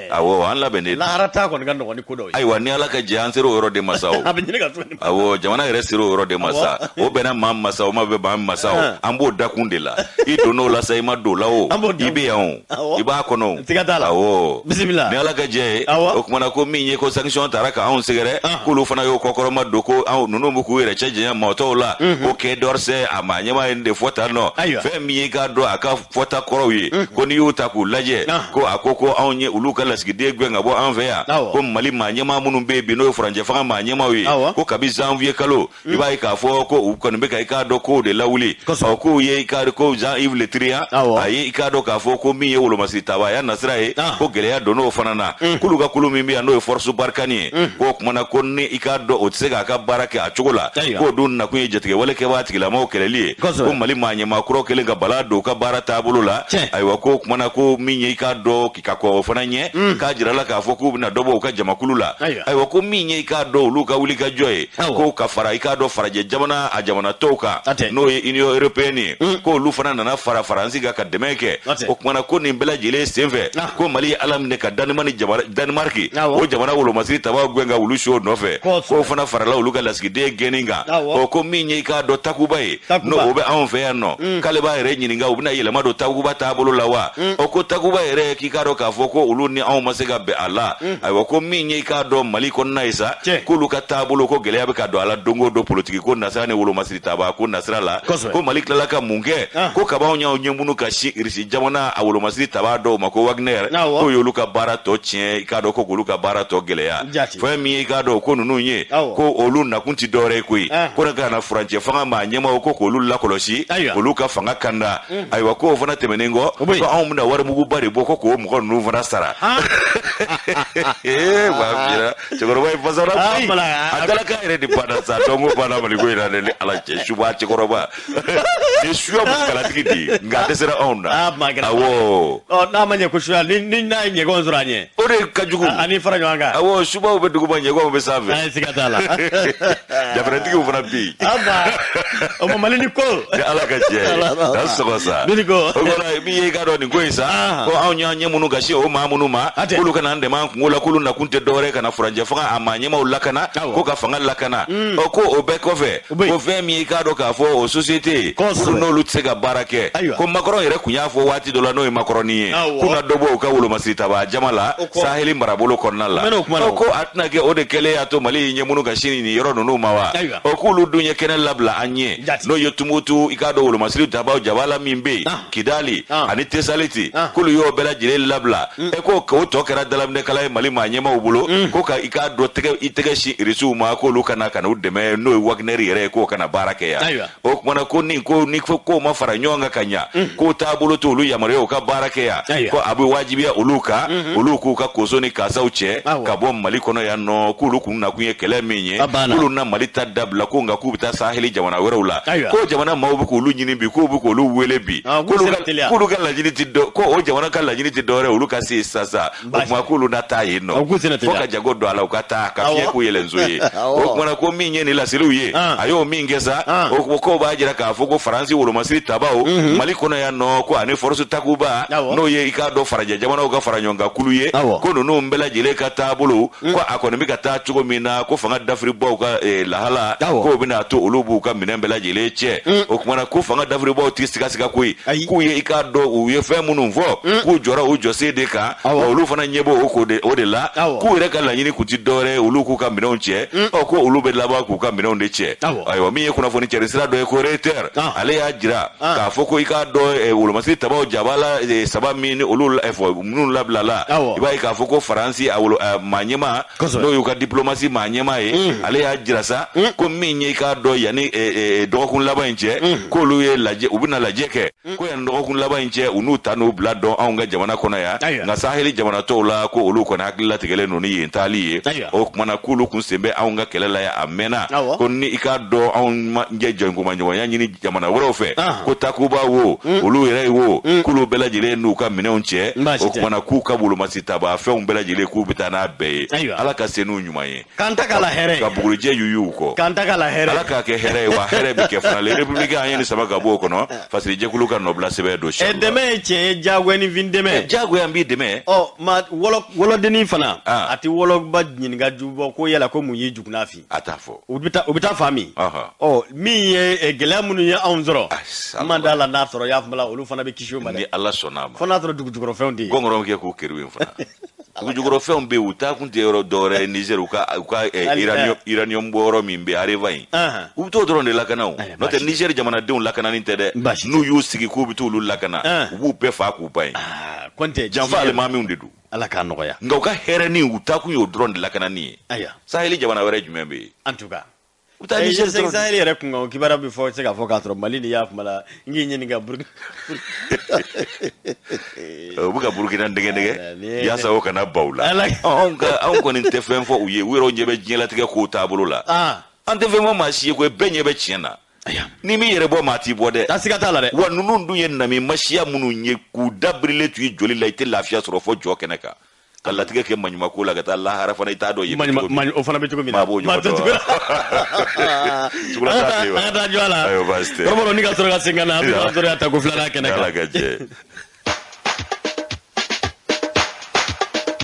Speaker 1: Awɔ, an labɛnnen.
Speaker 2: Lahara ta kɔni ka nɔgɔn ni ko dɔw ye.
Speaker 1: Ayiwa, ni Ala ka jɛ, an sera o yɔrɔ de ma sa o. Awɔ, jamana yɛrɛ sera o yɔrɔ de ma sa. O bɛnna maa ma sa, o ma bɛn maa ma sa o, an b'o dakun de la. I donn'o la sa, i ma don la o, i bɛ yan o, i b'a kɔnɔ o. Awɔ,
Speaker 2: bisimila.
Speaker 1: Ni Ala ka jɛ ye, o kumana ko min ye ko sanction taara ka anw sɛgɛrɛ, k'olu fana y'o kɔkɔrɔma don, ko anw ninnu bɛ k'u yɛrɛ cɛ janya maa tɔw la, ko Quai d'Orsay a maa ɲɛmaa ye nin de fɔ tan nɔ. Fɛn min ye k'a dɔn a ka fɔta kɔrɔw ye, ko n'i y'u ta k'u lajɛ, ko a ko ko anw ye olu ka lasigiden gɛn ka bɔ an fɛ yan, ko Mali maa ɲɛmaa minnu bɛ yen bi n'o ye furancɛ fanga maa ɲɛmaaw ye, ko kabi janvier kalo, i b'a ye k'a fɔ ko u kɔni bɛ ka i k'a dɔn kow de lawuli. Ɔ k'u ye i k'a dɔn ko Jean-Yves Le Drian a ye i k'a dɔn k'a fɔ ko min ye wolomasiri taabaya nasira ye, ko gɛlɛya donn'o fana na, k'olu ka kulu min bɛ yan n'o ye Force Barkhane ye, k'o kumana ko ni i k'a dɔn o tɛ se k'a ka baara kɛ a cogo la, k'o dun nakun ye jatigɛwale kɛbaa tigilamaw kɛlɛli ye, ko Mali maa ɲɛmaa kuraw kɛlen ka bala don u ka baara taabolo la. Ayiwa, ko kumana ko min ye i k'a dɔn k'i ka kɔ o fana ɲɛ, k'a jirala k'a fɔ k'u bɛna dɔ bɔ u ka jamakulu la. Ayiwa, ko min ye i k'a dɔn olu ka wuli ka jɔ ye, ko ka fara i k'a dɔn farajɛ jamana a jamana tɔw kan n'o ye Union européenne ye, k'olu fana nana fara Faransi kan ka dɛmɛ kɛ. O kumana ko nin bɛɛ lajɛlen senfɛ, ko Mali ye Ala minɛ ka Danemark o jamana wolomasiri tabaw gɛn ka wulu su o nɔfɛ, k'o fana farala olu ka lasigiden gɛnni kan. Ɔ ko min ye i k'a dɔn Takuba ye, n'o o bɛ anw fɛ yan nɔ, k'ale b'a yɛrɛ ɲininka u bɛna yɛlɛma don Takuba taabolo la wa? Ɔ ko Takuba yɛrɛ k'i k'a dɔn k'a fɔ ko olu ni anw ma se ka bɛn a la. Ayiwa, ko min ye i k'a dɔn Mali kɔnɔna ye sa, k'olu ka taabolo ko gɛlɛya bɛ ka don a la don o don politiki ko nasira ni wolomasiri taba ko nasira la. Ko Mali tilala ka mun kɛ? Ko kabanw y'anw ɲɛmunu ka sin Irisi jamana a wolomasiri taba dɔw ma ko Wagner, k'o y'olu ka baara tɔ tiɲɛ, i k'a dɔn ko k'olu ka baara tɔ gɛlɛya. Fɛn min ye i k'a dɔn ko ninnu ye, ko olu nakun tɛ dɔwɛrɛ ye koyi, ko ne ka na furancɛ fanga maa ɲɛmaaw ko k'olu lakɔlɔsi olu ka ka fanga kanda. Ayiwa, k'o fana tɛmɛnen kɔ, ko anw bɛna warimuguba de bɔ ko k'o mɔgɔ ninnu fana sara. Ee, b'a fiyɛra, cɛkɔrɔba in fasara koyi. A dalakan yɛrɛ de banna sa. Donc o banna Maliko in na dɛ. Ni Ala cɛ, suba cɛkɔrɔba ni suya mukalatigi de ye, nka a dɛsɛra anw na. Awɔ.
Speaker 2: Ɔ, n'a ma ɲɛ ko suya ni n'a ye ɲɛgɛnw sɔrɔ a ɲɛ.
Speaker 1: O de ka jugu.
Speaker 2: Ani fara ɲɔgɔn kan.
Speaker 1: Awɔ, subaw bɛ duguma, ɲɛgɛnw bɛ sanfɛ.
Speaker 2: Ayi, siga t'a la.
Speaker 1: Jafɛrɛtigiw fana bɛ yen.
Speaker 2: O ma Mali ni ko.
Speaker 1: Ni Ala ka jɛ ye, dan sɔgɔ sa.
Speaker 2: Ni ko.
Speaker 1: O kɔrɔ min ye, i k'a dɔn nin ko in sa, ko anw y'an ɲɛ minnu gasi o maa minnu ma, k'olu kana an dɛmɛ an kungo la, k'olu nakun tɛ dɔwɛrɛ ka na furancɛ fanga a maa ɲɛmaw lakana, ko ka fanga lakana. Ɔ, ko o bɛɛ kɔfɛ, ko fɛn min ye, i k'a dɔn k'a fɔ o société, olu n'olu tɛ se ka baara kɛ. Ko Macron yɛrɛ kun y'a fɔ waati dɔ la, n'o ye Macron ye, k'u ka dɔ bɔ u ka wolomasiri tabaa jama la Saheli marabolo kɔnɔna la. Ɔ, ko a tɛna kɛ o de kɛlen y'a to Mali y'i ɲɛ minnu ka sin nin yɔrɔ ninnu ma wa? Ɔ, k'olu dun ye kɛnɛ labila an ɲɛ, n'o ye Tumutu, i k'a dɔn wolomasiri tabaaw jaba la min bɛ yen, Kidali ani Tesaliti, k'olu y'o bɛɛ lajɛlen labila. E ko o tɔ kɛra dalaminɛkala ye Mali maa ɲɛmaaw bolo, ko ka i k'a dɔn tɛgɛ i tɛgɛ sin Irisiw ma, k'olu kana ka n'u dɛmɛ, n'o ye Wagner yɛrɛ ye, k'o kana baara kɛ yan. O kumana ko nin ko ni ko ma fara ɲɔgɔn kan ka ɲa, k'o taabolo t'olu yamaruya u ka baara kɛ yan, ko a bɛ wajibiya olu kan, olu k'u ka koso ni kasaw cɛ ka bɔ Mali kɔnɔ yan nɔ, k'olu kun nakun ye kɛlɛ min ye, k'olu na Mali ta dabila, ko nka k'u bɛ taa Saheli jamana wɛrɛw la, ko jamana maaw bɛ k'olu ɲini bi, k'u bɛ k'olu wele bi, k'olu ka laɲini tɛ dɔ, ko o jamana ka laɲini tɛ dɔwɛrɛ, olu ka se sisan sa. O tuma k'olu na taa yen nɔ fo ka jago don a la, u ka taa ka fiɲɛ k'u yɛlɛnso ye. O kumana ko min ye nin laseliw ye, a y'o min kɛ sa, o ko b'a jira k'a fɔ ko Faransi wolomasiri tabaw Mali kɔnɔ yan nɔ, ko ani Force Takuba, n'o ye i k'a dɔn farajɛ jamanaw ka fara ɲɔgɔn kan kulu ye, ko ninnu bɛɛ lajɛlen ka taabolo, ko a kɔni bɛ ka taa cogo min na, ko fanga dafiribaw ka lahala, k'o bɛna to olu b'u ka minɛn bɛɛ lajɛlen cɛ. O kumana ko fanga dafiribaw tɛ sigasiga koyi, k'u ye i k'a dɔn u ye fɛn minnu fɔ, k'u jɔra u jɔsen de kan, wa olu fana ɲɛ b'o o de la, k'u yɛrɛ ka laɲini kun ti dɔwɛrɛ ye, olu k'u ka minɛnw cɛ. Ɔ, ko olu bɛ laban k'u ka minɛnw de cɛ. Ayiwa, min ye kunnafoni cɛri sira dɔ ye, ko Reuters, ale y'a jira k'a fɔ ko i k'a dɔn wolomasiri tabaw jabala saba min ni olu fɔ minnu labilala, i b'a ye k'a fɔ ko Faransi a wolo maa ɲɛmaa, n'o y'u ka diplomatie maa ɲɛmaa ye, ale y'a jira sa ko min ye i k'a dɔn yanni dɔgɔkun laban in cɛ, k'olu ye lajɛ, u bɛna lajɛ kɛ, ko yanni dɔgɔkun laban in cɛ, u n'u ta n'u bila dɔn anw ka jamana kɔnɔ yan. Nka Saheli jamana tɔw la, ko olu kɔni hakili latigɛlen don ni yen taali ye. O kumana k'olu kun sen bɛ anw ka kɛlɛ la yan a mɛnna, ko ni i k'a dɔn anw jɛ jɔnkomaɲɔgɔnya ɲini jamana wɛrɛw fɛ, ko Takuba wo, olu yɛrɛ ye wo, k'olu bɛɛ lajɛlen n'u ka minɛnw cɛ. O kumana k'u ka wolomasi taba fɛnw bɛɛ lajɛlen, k'u bɛ taa n'a bɛɛ ye. Ala ka se n'u ɲuman ye.
Speaker 2: K'an ta k'a la hɛrɛ.
Speaker 1: Ka bugurijɛ yuyu kɔ.
Speaker 2: K'an ta k'a la hɛrɛ.
Speaker 1: Ala k'a kɛ hɛrɛ ye, wa hɛrɛ bɛ kɛ fana. Le Républicain, an ye nin sama ka bɔ o kɔnɔ, fasirijɛkulu ka nɔbila sɛbɛn don.
Speaker 2: Dɛmɛ ye tiɲɛ ye, diyagoya ni fin dɛmɛ.
Speaker 1: Diyagoya n b'i dɛmɛ.
Speaker 2: Ɔ, ma wɔlɔ wɔlɔdennin fana, a tɛ wɔlɔba ɲininka jubɔ ko yala ko mun y'i juguna fin.
Speaker 1: A t'a fɔ.
Speaker 2: U bɛ taa, u bɛ taa fa min. Ɔ, min ye gɛlɛya minnu ye anw sɔrɔ, n ma d'a la n'a sɔrɔ y'a faamu la, olu fana bɛ kisi o ma dɛ.
Speaker 1: Ni Ala sɔnna a ma.
Speaker 2: Fo n'a sɔrɔ dugujukɔrɔfɛnw tɛ yen.
Speaker 1: Gɔngɔrɔn kɛ k'u keri yen fana. Dugujukɔrɔfɛnw bɛ yen, u taa kun tɛ yɔrɔ dɔwɛrɛ ye, Niger, u ka uranium bɔ yɔrɔ min bɛ Areva in, u bɛ t'o dɔrɔn de lakana o. N'o tɛ, Niger jamanadenw lakanani tɛ dɛ. N'u y'u sigi k'u bɛ t'olu lakana, u b'u bɛɛ fa k'u ban yen.
Speaker 2: Kɔntɛ.
Speaker 1: Janfa alimamiw de don.
Speaker 2: Ala k'a nɔgɔya.
Speaker 1: Nka u ka hɛrɛni, u taa kun y'o dɔrɔn de lakanani ye. Saheli jamana wɛrɛ jumɛn bɛ yen?
Speaker 2: En tout cas.
Speaker 1: U taa Niger dɔrɔn.
Speaker 2: Saheli yɛrɛ kun kan, o kibaruya bɛ fɔ se ka fɔ k'a sɔrɔ Mali ni y'a kuma la, n k'i ɲininka Burukina.
Speaker 1: U bɛ ka Burukina dɛgɛ dɛgɛ yaasa o kana baw la. Anw ka anw kɔni tɛ fɛn fɔ u ye, u yɛrɛw ɲɛ bɛ diɲɛlatigɛ kow taabolo la. An tɛ fɛn fɔ maa si ye koyi, bɛɛ ɲɛ bɛ tiɲɛ na. Ni m'i yɛrɛ bɔ, maa t'i bɔ dɛ.
Speaker 2: Ta siga t'a la dɛ.
Speaker 1: Wa ninnu dun ye namimasiya minnu ye, k'u dabirilen tu i joli la, i tɛ lafiya sɔrɔ fɔ jɔ kɛnɛ kan, ka latigɛ kɛ maɲumako la, ka taa lahara fana, i t'a dɔn
Speaker 2: yen. O fana bɛ cogo min na.
Speaker 1: Maa b'o ɲɔgɔn dɔn. Sugula t'a fɛ yen wa?
Speaker 2: An ka taa jɔ a la.
Speaker 1: Ayiwa, baasi tɛ.
Speaker 2: Kɔrɔbɔrɔ ni ka sɔrɔ ka segin ka na, an bɛ sɔrɔ ka ta ko filanan kɛnɛ kan.
Speaker 1: Ala ka jɛ.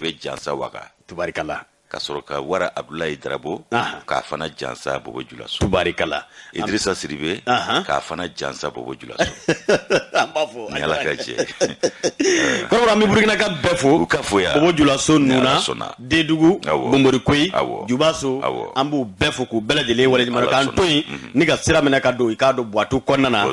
Speaker 1: Bɛ jansa waga.
Speaker 2: Tubarikala.
Speaker 1: Ka sɔrɔ ka Wara Abdulayi Darabo k'a fana jansa Bobo Julaso.
Speaker 2: Tubarikala.
Speaker 1: Idrissa Sidibe k'a fana jansa Bobo Julaso.
Speaker 2: An b'a fɔ.
Speaker 1: Ni Ala ka jɛ.
Speaker 2: Kɔrɔbɔrɔ, an bɛ Burukina ka bɛɛ fo.
Speaker 1: U ka fo yan.
Speaker 2: Bobo Julaso Nuna. Dedugu. Bonbori Jubaso. An b'u bɛɛ fo k'u bɛɛ lajɛlen waleɲuman dɔn, k'an to yen ni ka sira minɛ ka don i k'a dɔn Buwatu kɔnɔna na.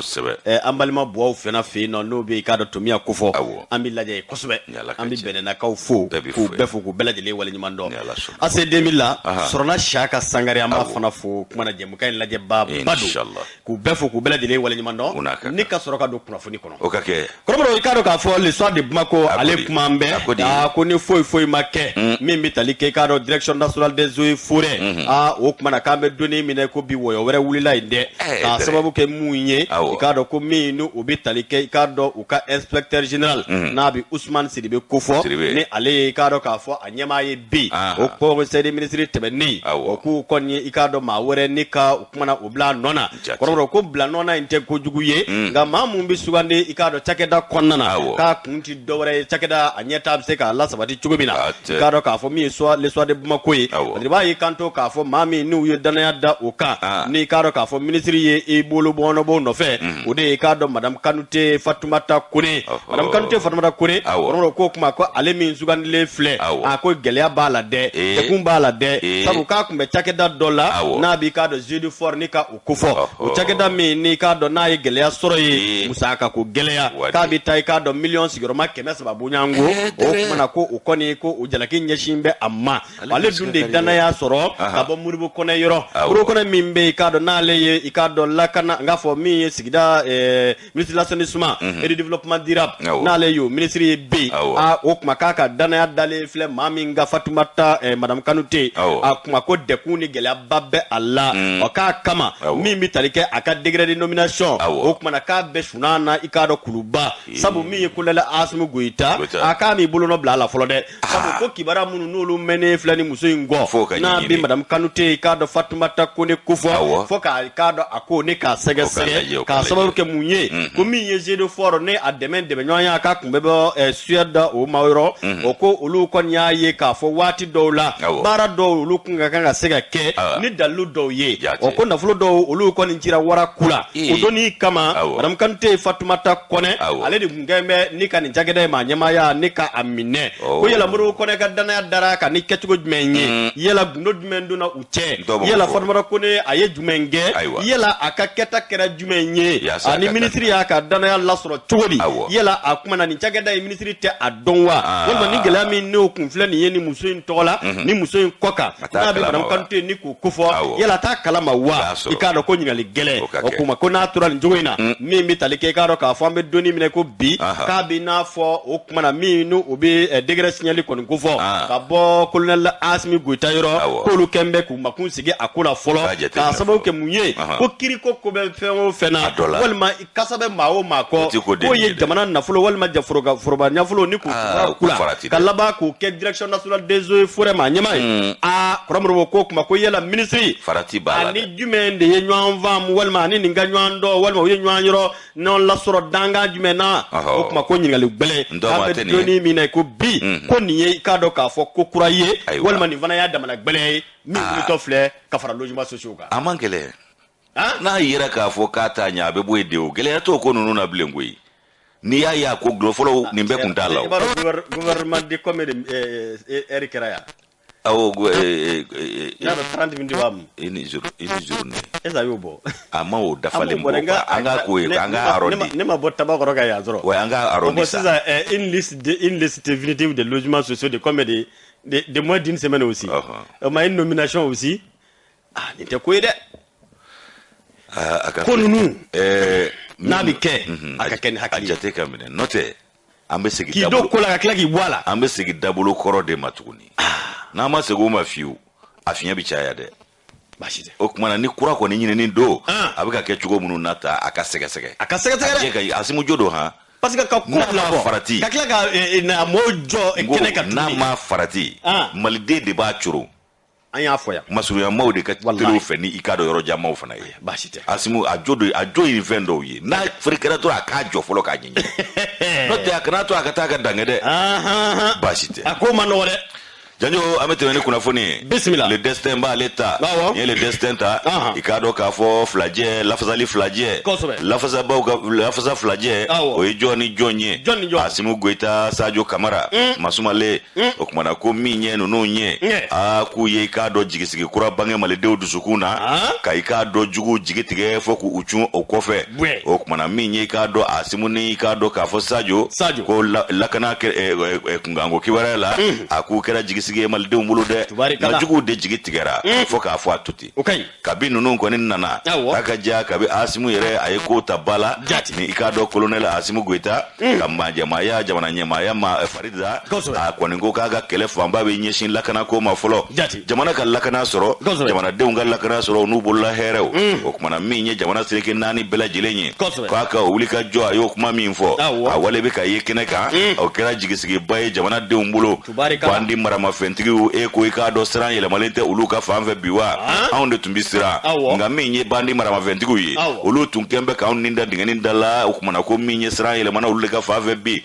Speaker 2: An balima Buwaw fana fɛ yen nɔ, n'o bɛ i k'a dɔn Tomiya kofɔ. An bɛ lajɛ yen kosɛbɛ. An bɛ Bɛnɛnakaw fo k'u bɛɛ fo k'u bɛɛ lajɛlen waleɲuman dɔn. AC 2000 la sɔrɔla Siyaka Sangare, an b'a fana fo kuma na, jɛmukan in lajɛba ba don, k'u bɛɛ fo, k'u bɛɛ lajɛlen waleɲuman dɔn, ni ka sɔrɔ ka don kunnafoni kɔnɔ.
Speaker 1: O ka kɛ.
Speaker 2: Kɔrɔbɔrɔ, i k'a dɔn k'a fɔ Le Soir de Bamako, ale kuma an bɛɛ aa ko ni foyi foyi ma kɛ min bɛ tali kɛ, i k'a dɔn, Direction nationale des eaux et forêts, aa o kuma na k'an bɛ donni minɛ ko bi, wɔyɔ wɛrɛ wulila yen dɛ, k'a sababu kɛ mun ye? I k'a dɔn ko min ni o bɛ tali kɛ, i k'a dɔn, u ka inspecteur général, n'a bɛ Ousmane Sidibe kofɔ, ni ale ye, i k'a dɔn k'a fɔ, a ɲɛmaa ye bi o conseil des ministres tɛmɛnen, o k'u kɔni ye, i k'a dɔn, maa wɛrɛ ni ka o kumana o bila a nɔ na. Kɔrɔbɔrɔ ko bila nɔ na in tɛ kojugu ye, nka maa mun bɛ sugandi, i k'a dɔn, cakɛda kɔnɔna na, k'a kun ti dɔwɛrɛ ye, cakɛda a ɲɛtaa bɛ se k'a lasabati cogo min na. I k'a dɔn k'a fɔ min ye Le Soir de Bamako ye, parce que b'a ye kanto k'a fɔ maa min n'u ye danaya da o kan, ni i k'a dɔn k'a fɔ minisiri ye i bolo bɔnɔbɔ nɔfɛ, o de ye, i k'a dɔn, Madame Kanute Fatumata Kone. Madame Kanute Fatumata Kone, kɔrɔbɔrɔ ko kuma ko ale min sugandilen filɛ, a ko gɛlɛya b'a la dɛ, degun b'a la dɛ, sabu k'a tun bɛ cakɛda dɔ la n'a b'i k'a dɔn Jeudi fort, ni ka o kofɔ, o cakɛda min n'i k'a dɔn n'a ye gɛlɛya sɔrɔ ye, musaka ko gɛlɛya, k'a bɛ taa, i k'a dɔn, miliyɔn sigiyɔrɔma 300 bonyanko. O kumana ko o kɔni ko o jalaki ɲɛsin bɛ a ma. Ale dun de danaya sɔrɔ ka bɔ Modibo Kɔnɛ yɔrɔ. Modibo Kɔnɛ min bɛ, i k'a dɔn, n'ale ye, i k'a dɔn, lakana, n k'a fɔ min ye sigida ministre de l'Assainissement et du Développement durable, n'ale y'o ministre ye bi. A o kuma k'a ka danaya dalen filɛ maa min ka Fatumata Madame Kanute, a kuma ko dɛkun ni gɛlɛyaba bɛ a la. Ɔ k'a kama min bɛ tali kɛ a ka décret de nomination, o kumana k'a bɛ sunan na, i k'a dɔn, Kuluba, sabu min ye colonel Asimi Goyita, a k'a m'i bolonɔ bila a la fɔlɔ dɛ, sabu ko kibaruya minnu n'olu mɛnnen filɛ ni muso in kɔ, n'a bɛ Madame Kanute, i k'a dɔn, Fatumata Kone kofɔ, fo k'a k'a dɔn a ko ne k'a sɛgɛsɛgɛ, k'a sababu kɛ mun ye? Ko min ye Jeudi fort ne a dɛmɛ dɛmɛɲɔgɔnya k'a kun bɛ bɔ Suède, o ma yɔrɔ o ko olu kɔni y'a ye k'a fɔ waati dɔw la, baara dɔw olu kun ka kan ka se ka kɛ ni dalilu dɔw ye, o ko nafolo dɔw olu kɔni cira wara ku la. O donni kama, Madame Kanute Fatumata Kɔnɛ, ale de kun kɛn bɛ ni ka nin cakɛda in maa ɲɛmaaya ni ka a minɛ. Ko yala Modibo Kɔnɛ ka danaya dara ka ni kɛcogo jumɛn ye? Yala gundo jumɛn donna u cɛ? Yala Fatumata Kone a ye jumɛn kɛ? Yala a ka kɛta kɛra jumɛn ye? Ani minisiri y'a ka danaya lasɔrɔ cogo di? Yala a kuma na nin cakɛda in minisiri tɛ a dɔn wa? Walima ni gɛlɛya min n'o kun filɛ nin ye ni muso in tɔgɔ la, ni muso in kɔ kan, n'a bɛ Madame Kanute ni k'o kofɔ, yala a t'a kalama wa? I k'a dɔn ko ɲininkali gɛlɛn o kuma ko n'a tora nin cogo in na, min bɛ tali kɛ, i k'a dɔn k'a fɔ an bɛ donni minɛ ko bi, k'a bɛ n'a fɔ o kuma na min n'o o bɛ décret signali kɔni kofɔ ka bɔ colonel Asimi Goyita yɔrɔ, k'olu kɛn bɛ k'u makun sigi a ko la fɔlɔ, k'a sababu kɛ mun ye? Ko kiriko ko bɛ fɛn o fɛn na, walima kasa bɛ maa o maa kɔ, k'o ye jamana nafolo walima foroba nafolo ni k'o kula ka laban k'o kɛ Direction nationale des eaux et forêts maa ɲɛmaa ye. Aa, kɔrɔmɔrɔbɔ ko kuma ko yala minisiri ani jumɛn de ye ɲɔgɔn faamu, walima ani nin ka ɲɔgɔn dɔn, walima u ye ɲɔgɔn yɔrɔ ɲɔgɔn lasɔrɔ dankan jumɛn na? O kuma ko ɲininkali gɛlɛn, k'a bɛ donni min na ko bi, ko nin ye, i k'a dɔn k'a fɔ ko kura ye, walima nin fana y'a damana gɛlɛya ye min wulitɔ filɛ ka fara logement sociaux kan.
Speaker 1: A man gɛlɛn n'a yera k'a fɔ k'a t'a ɲɛ, a bɛ bɔ yen de. O gɛlɛya t'o ko ninnu na bilen koyi. N'i y'a ye a ko gulɔ fɔlɔ, nin bɛɛ kun t'a la.
Speaker 2: O gouvernement de combien de heure kɛra yan?
Speaker 1: Awɔ.
Speaker 2: N'a dɔn 30 minutes b'a mun.
Speaker 1: Une jour, une journée.
Speaker 2: Est ce que a y'o bɔ?
Speaker 1: A ma o dafalen bɔ quoi, an k'a k'o ye, an k'a arrondi.
Speaker 2: Ne ma bɔ Tabakɔrɔ ka yan sɔrɔ.
Speaker 1: Ouais, an k'a arrondi
Speaker 2: sa. Sisan, une liste définitive de logements sociaux de combien de moins d'une semaine aussi. O ma une nomination aussi. Ah, nin tɛ ko ye dɛ.
Speaker 1: A ka
Speaker 2: ko ninnu n'a bɛ kɛ, a ka kɛ ni hakili
Speaker 1: ye. A jate ka minɛ, n'o tɛ an bɛ segin.
Speaker 2: K'i don ko la ka tila k'i bɔ a la.
Speaker 1: An bɛ segin dabolo kɔrɔ de ma tuguni. N'an ma segin o ma fiyewu, a fiɲɛ bɛ caya dɛ.
Speaker 2: Baasi tɛ.
Speaker 1: O tuma na ni kura kɔni ɲinini don, a bɛ ka kɛ cogo minnu na ta, a ka sɛgɛsɛgɛ.
Speaker 2: A ka sɛgɛsɛgɛ
Speaker 1: dɛ. Asimu jo don han.
Speaker 2: Parce que ka ko
Speaker 1: labɔ farati.
Speaker 2: Ka tila ka na mɔɔw jɔ kɛnɛ kan.
Speaker 1: N'a ma farati, maliden de b'a coro.
Speaker 2: An y'a fɔ yan.
Speaker 1: Masurunyamaw de ka teli o fɛ ni i k'a dɔn yɔrɔ janmaw fana ye.
Speaker 2: Baasi tɛ.
Speaker 1: Asimu a jo don, a jo ye fɛn dɔw ye, n'a ferekɛra dɔrɔn, a k'a jɔ fɔlɔ k'a ɲɛɲini, n'o tɛ a kana to a ka taa ka dankɛ dɛ. Baasi tɛ.
Speaker 2: A ko ma nɔgɔ dɛ.
Speaker 1: Janjo, an bɛ tɛmɛ ni kunnafoni ye.
Speaker 2: Bisimila.
Speaker 1: Le Destin b'ale ta. N'i ye Le Destin ta, i k'a dɔn k'a fɔ filajɛ, lafasali filajɛ. Lafasabaw ka lafasa filajɛ. O ye jɔn ni jɔn ye?
Speaker 2: Jɔn ni jɔn?
Speaker 1: Asimu Goyita, Sadio Kamara, Masumale. O kumana ko min ye ninnu ye, aa, k'u ye, i k'a dɔn, jigisigi kura bange malidenw dusukun na, ka i k'a dɔn juguw jigi tigɛ fo k'u cun o kɔfɛ. O kumana min ye, i k'a dɔn, Asimu ni i k'a dɔn k'a fɔ Sadio ko lakana kunkanko kibaruya la, a k'u kɛra jigisigi basigi ye malidenw bolo dɛ, nka juguw de jigi tigɛra fo k'a fɔ a to ten. Kabi ninnu kɔni nana, k'a ka diya, kabi Asimu yɛrɛ a ye ko ta ba la, ni i k'a dɔn colonel Asimu Goyita ka majɛmaaya jamana ɲɛmaaya ma fari da, a kɔni ko k'a ka kɛlɛ fanba bɛ ɲɛsin lakanako ma fɔlɔ, jamana ka lakana sɔrɔ, jamanadenw ka lakana sɔrɔ n'u bolola hɛrɛw. O kumana min ye jamana seleke naani bɛɛ lajɛlen ye, k'a ka wuli ka jɔ, a y'o kuma min fɔ, a wale bɛ ka ye kɛnɛ kan, o kɛra jigisigiba ye jamanadenw bolo. Bandi maramafɛntigiw, e ko i k'a dɔn siran yɛlɛmalen tɛ olu ka fan fɛ bi wa? Anw de tun bɛ siran, nka min ye bandi maramafɛntigiw ye, olu tun kɛn bɛ k'anw ni da dingɛnin da la. O kumana ko min ye siran yɛlɛmana olu de ka fan fɛ bi.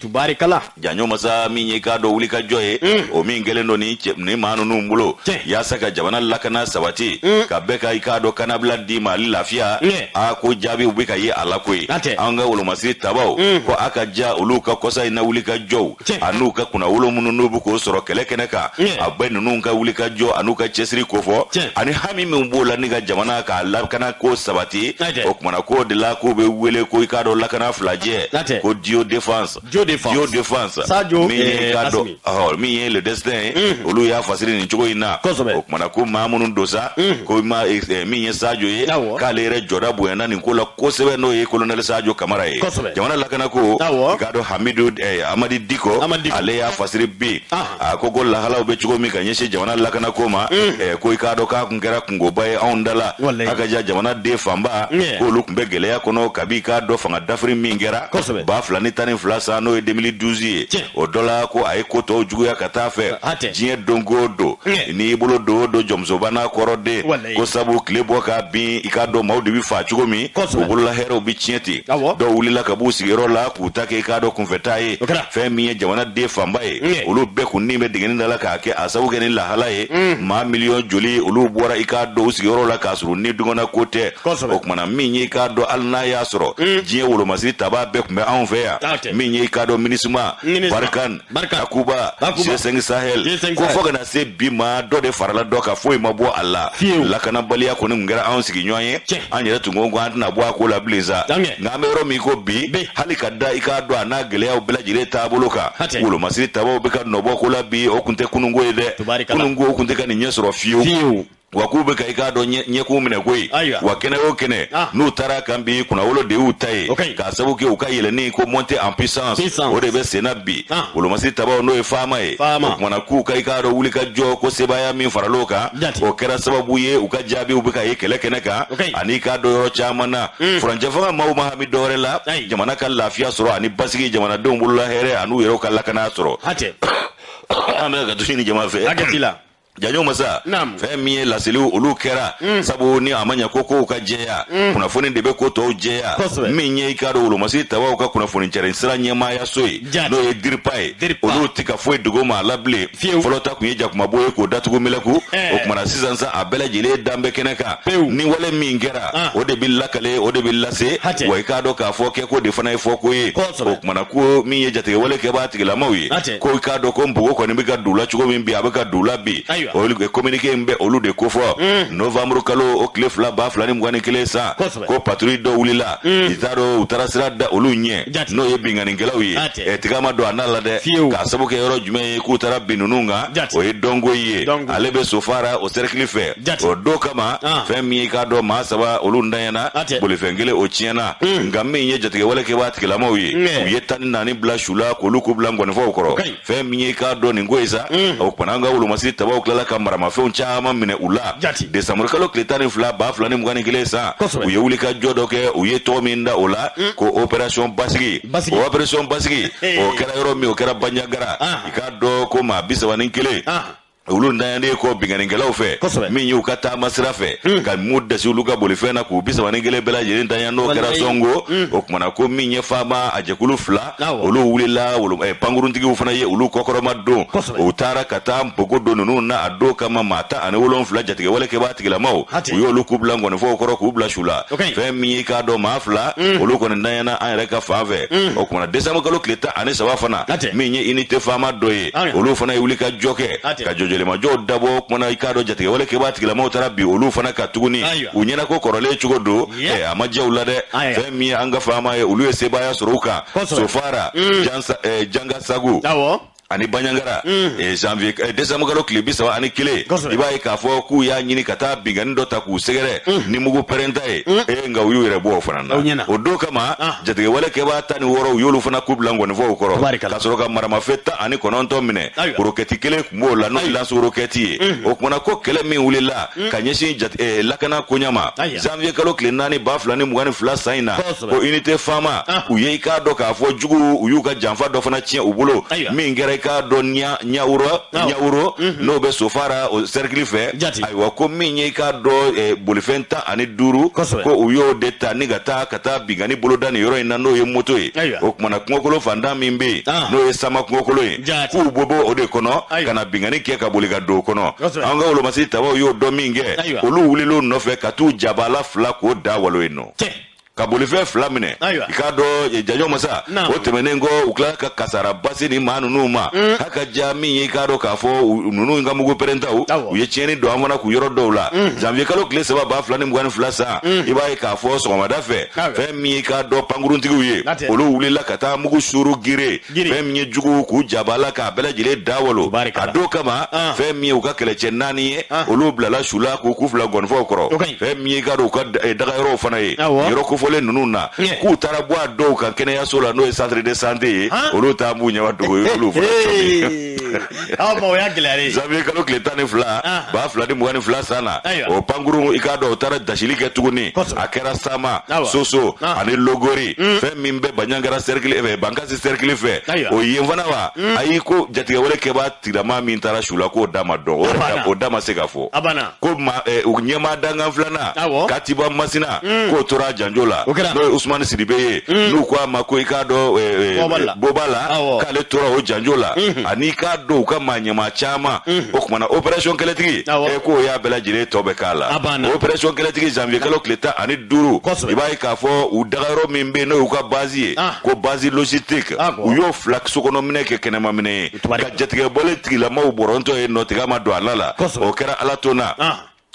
Speaker 1: Janjo masa, min ye k'a dɔn wuli ka jɔ ye, o min kɛlen don ni maa ninnu bolo yaasa ka jamana lakana sabati, ka bɛɛ ka i k'a dɔn kanabila d'i ma ali lafiya, a ko jaabiw bɛ ka ye a la koyi. An ka wolomasiri tabaw ko a ka ja olu ka kɔsa in na wuli ka jɔw an'u ka kunnawolo minnu n'u bɛ k'o sɔrɔ kɛlɛ kɛnɛ kan, a bɛ ninnu ka wuli ka jɔ an'u ka cɛsiri kofɔ, ani hami min b'o la ni ka jamana k'a lakana ko sabati. O kumana k'o de la k'u bɛ wele ko i k'a dɔn lakana filajɛ, ko duo défense.
Speaker 2: Duo défense.
Speaker 1: Duo défense.
Speaker 2: Sadio.
Speaker 1: Min ye k'a dɔn, min ye le destin ye, olu y'a fasiri nin cogo in na. O kumana ko maa minnu don sa, ko ma min ye Sadio ye, k'ale yɛrɛ jɔda bonyana nin ko la kosɛbɛ, n'o ye colonel Sadio Kamara ye. Jamana lakana ko, i k'a dɔn Hamidu Amadi Diko, ale y'a fasiri bi, a ko ko lahalaw bɛ cogo min ka ɲɛsin jamana lakana ko ma, ko i k'a dɔn k'a kun kɛra kungoba ye anw da la. A ka ja jamana den fanba k'olu tun bɛ gɛlɛya kɔnɔ kabi i k'a dɔn fanga dafiri min kɛra 2012 san, n'o ye 2012 ye. O dɔ la ko a ye ko tɔw juguya ka taa fɛ. Diɲɛ don ko don, n'i bolo don o don jɔnmusoba n'a kɔrɔ den, ko sabu tile bɔ ka bin, i k'a dɔn maaw de bɛ faa cogo min, u bolola hɛrɛw bɛ tiɲɛ ten. Dɔw wulila ka b'u sigiyɔrɔ la k'u ta kɛ i k'a dɔn kunfɛtaa ye. Fɛn min ye jamana den fanba ye, olu bɛɛ kun ni bɛ dingɛnin da la k'a kɛ a sabu kɛ ni lahala ye. Maa miliyɔn joli olu bɔra i k'a dɔn u sigiyɔrɔ la k'a sɔrɔ ni dungɔnna ko tɛ? O kumana min ye i k'a dɔn, hali n'a y'a sɔrɔ diɲɛ wolomasiri tabaa bɛɛ tun bɛ anw fɛ yan, min ye i k'a dɔn MINUSMA, Barkhane, Takuba, G5 Sahel, ko fo ka na se bi ma, dɔ de farala dɔ kan, foyi ma bɔ a la. Lakanabaliya kɔni tun kɛra anw sigiɲɔgɔn ye. An yɛrɛ tun ko an tɛna bɔ a ko la bilen sa, nka an bɛ yɔrɔ min ko bi, hali ka da i k'a dɔn a n'a gɛlɛyaw bɛɛ lajɛlen taabolo kan, wolomasiri tabaw bɛ ka nɔbɔ ko la bi. O tun tɛ kununko ye dɛ, kununko o tun tɛ ka nin ɲɛ sɔrɔ fiyewu. Wa k'u bɛ ka i k'a dɔn ɲɛkun minɛ koyi. Wa kɛnɛ o kɛnɛ n'u taara kan bi, kunnawolo de y'u ta ye, k'a sababu kɛ u ka yɛlɛnni ko montée en puissance, o de bɛ senna bi. Wolomasiri tabaw, n'o ye FAMa ye, o kumana k'u ka i k'a dɔn wuli ka jɔ ko sebaaya min faral'o kan, o kɛra sababu ye u ka jaabiw bɛ ka ye kɛlɛ kɛnɛ kan ani i k'a dɔn yɔrɔ caman na. Furancɛ fanga maaw ma hami dɔwɛrɛ la, jamana ka lafiya sɔrɔ ani basigi, jamanadenw bolola hɛrɛ an'u yɛrɛw ka lakana sɔrɔ. An bɛ ka to ɲini jama fɛ. Janjo masa, fɛn min ye laseliw olu kɛra, sabu ni a ma ɲɛ ko kow ka jɛya, kunnafoni de bɛ ko tɔw jɛya. Min ye i k'a dɔn wolomasiri tabaw ka kunnafoni cɛrin sira ɲɛmaaya so ye, n'o ye DIRPA ye, olu tɛ ka foyi dogo maa la bilen. Fɔlɔ ta tun ye jakumabo ye k'o datugu mɛlɛku. O kumana sisan sa, a bɛɛ lajɛlen dan bɛ kɛnɛ kan. Ni wale min kɛra, o de bɛ lakale, o de bɛ lase. Wa i k'a dɔn k'a fɔ kɛko de fana ye fɔko ye. O kumana ko min ye jatigɛwale kɛbaa tigilamaw ye, ko i k'a dɔn ko npogo kɔni bɛ ka don u la cogo min bi, a bɛ ka don u la bi. Olu communiqué in bɛ olu de kofɔ. Novembre kalo o tile 2 2021 san, ko patrouille dɔ wulila, i t'a dɔn u taara sira da olu ɲɛ, n'o ye binkannikɛlaw ye. Tiga ma don a na la dɛ, k'a sababu kɛ yɔrɔ jumɛn ye k'u taara bin ninnu kan, o ye dɔnko ye, ale bɛ Sofara o cercle fɛ. O don kama, fɛn min ye k'a dɔn maa saba olu ntanyana, bolifɛn kelen o tiɲɛna. Nka min ye jatigɛwale kɛbaa tigilamaw ye, u ye 14 bila su la k'olu k'u bila ngɔnifɔw kɔrɔ. Fɛn min ye k'a dɔn nin ko ye sa, o kumana an ka wolomasiri tabaw tilala ka maramafɛnw caman minɛ u la. Desanburu kalo tile 12 2021 san, u ye wuli ka jɔ dɔ kɛ, u ye tɔgɔ min da o la ko opération basigi. O opération basigi, o kɛra yɔrɔ min, o kɛra Bandiagara. I k'a dɔn ko maa 31 olu ntanyalen kɔ binkannikɛlaw fɛ, min y'u ka taama sira fɛ ka mu dasi olu ka bolifɛn na k'u 31 bɛɛ lajɛlen ntanya, n'o kɛra Sɔngo. O kumana ko min ye FAMa a jɛkulu fila, olu wulila, pankuruntigiw fana ye olu kɔkɔrɔma don. U taara ka taa npogo don ninnu na. A don kama, maa 17 jatigɛwale kɛbaa tigilamaw, u y'olu k'u bila ngɔnifɔw kɔrɔ k'u bila su la. Fɛn min ye k'a dɔn maa fila olu kɔni ntanyana an yɛrɛ ka fan fɛ. O kumana desanburu kalo tile 13 fana, min ye unité FAMa dɔ ye, olu fana ye wuli ka jɔ kɛ ka jɔjɔlimajɔw dabɔ. Kumana i k'a dɔn jatigɛwale kɛbaa tigilamaw taara bi olu fana ka tuguni. U ɲɛna ko kɔrɔlen cogo don, a ma diya u la dɛ. Fɛn min ye an ka FAMa ye, olu ye sebaaya sɔrɔ u kan Sofara, Janga Sagu. Ani Bandiagara, janvier, décembre kalo tile 31, i b'a ye k'a fɔ k'u y'a ɲini ka taa binkanni dɔ ta k'u sɛgɛrɛ ni mugu pɛrɛnta ye, nka u y'u yɛrɛ bɔ o fana na. O don kama, jatigɛwale kɛbaa 16, u y'olu fana ku bila ngɔnifɔw kɔrɔ, ka sɔrɔ ka maramafɛn 19 minɛ. Rokɛti kelen tun b'o la, n'o ye lance rokɛti ye. O kumana ko kɛlɛ min wulila ka ɲɛsin lakana koɲa ma, janvier kalo tile 4 2022 san in na, ko unité FAMa, u ye i k'a dɔn k'a fɔ juguw u y'u ka janfa dɔ fana tiɲɛ u bolo, min kɛra k'a dɔn Ɲawuro, n'o bɛ Sofara o cercle fɛ. Ayiwa, ko min ye i k'a dɔn bolifɛn 15, ko u y'o de ta ni ka taa binkanni boloda nin yɔrɔ in na, n'o ye moto ye. O kumana kungokolo fantan min bɛ yen, n'o ye Sama kungokolo ye, k'u bɔ bɔ o de kɔnɔ ka na binkanni kɛ ka boli ka don o kɔnɔ. An ka wolomasiri tabaw y'o dɔn min kɛ, olu wulil'o nɔfɛ ka t'u jabala fila k'o da walo yen nɔ, ka bolifɛn fila minɛ. I k'a dɔn, Janjo Masa, o tɛmɛnen kɔ, u tilala ka kasara basi ni maa ninnu ma. Haka ja min ye, i k'a dɔn k'a fɔ ninnu ka mugu pɛrɛntaw, u ye tiɲɛni don an fana k'u yɔrɔ dɔw la. Janvier kalo tile 3 2022 san, i b'a ye k'a fɔ sɔgɔmada fɛ, fɛn min ye, i k'a dɔn, pankuruntigiw ye, olu wulila ka taa mugu suuru gire, fɛn min ye juguw k'u jabala k'a bɛɛ lajɛlen da walo. A don kama, fɛn min ye u ka kɛlɛcɛ naani ye, olu bilala su la k'u ku fila gɔnifɔw kɔrɔ. Fɛn min ye, i k'a dɔn, u ka dagayɔrɔw fana ye yɔrɔ kofɔlen ninnu na, k'u taara bɔ a dɔw kan kɛnɛyaso la, n'o ye centre de santé ye, olu taa b'u ɲɛma dogo ye, olu fana.
Speaker 2: O y'a gɛlɛya ye.
Speaker 1: Janvier kalo tile 12 2022 san na, o pankurun, i k'a dɔn, o taara dasili kɛ tuguni. A kɛra Sama, Soso ani Logori, fɛn min bɛ Bandiagara cercle, Bankasi cercle fɛ, o yen fana wa. Ayi, ko jatigɛwale kɛbaa tigilama min taara su la, k'o da ma dɔn, o da ma se ka fɔ. Ko ɲɛmaa dankan filanan, Katiba Masina, k'o tora janjo la, n'o ye Usumani Sidibe ye, n'u ko a ma ko i k'a dɔn Boba la, k'ale tora o janjo la, ani i k'a dɔn u ka maa ɲɛmaa caman. O kumana opération kɛlɛtigi, k'o y'a bɛɛ lajɛlen tɔ bɛ k'a la. Opération kɛlɛtigi, janvier kalo tile 15, i b'a ye k'a fɔ u dagayɔrɔ min bɛ yen, n'o y'u ka base ye, ko base logistique, u y'o fila sokɔnɔ minɛ kɛ kɛnɛma minɛ ye, ka jatigɛbɔlen tigilamaw bɔrɔntɔ ye nɔ tigɛ ma don a la. O kɛra Ala to na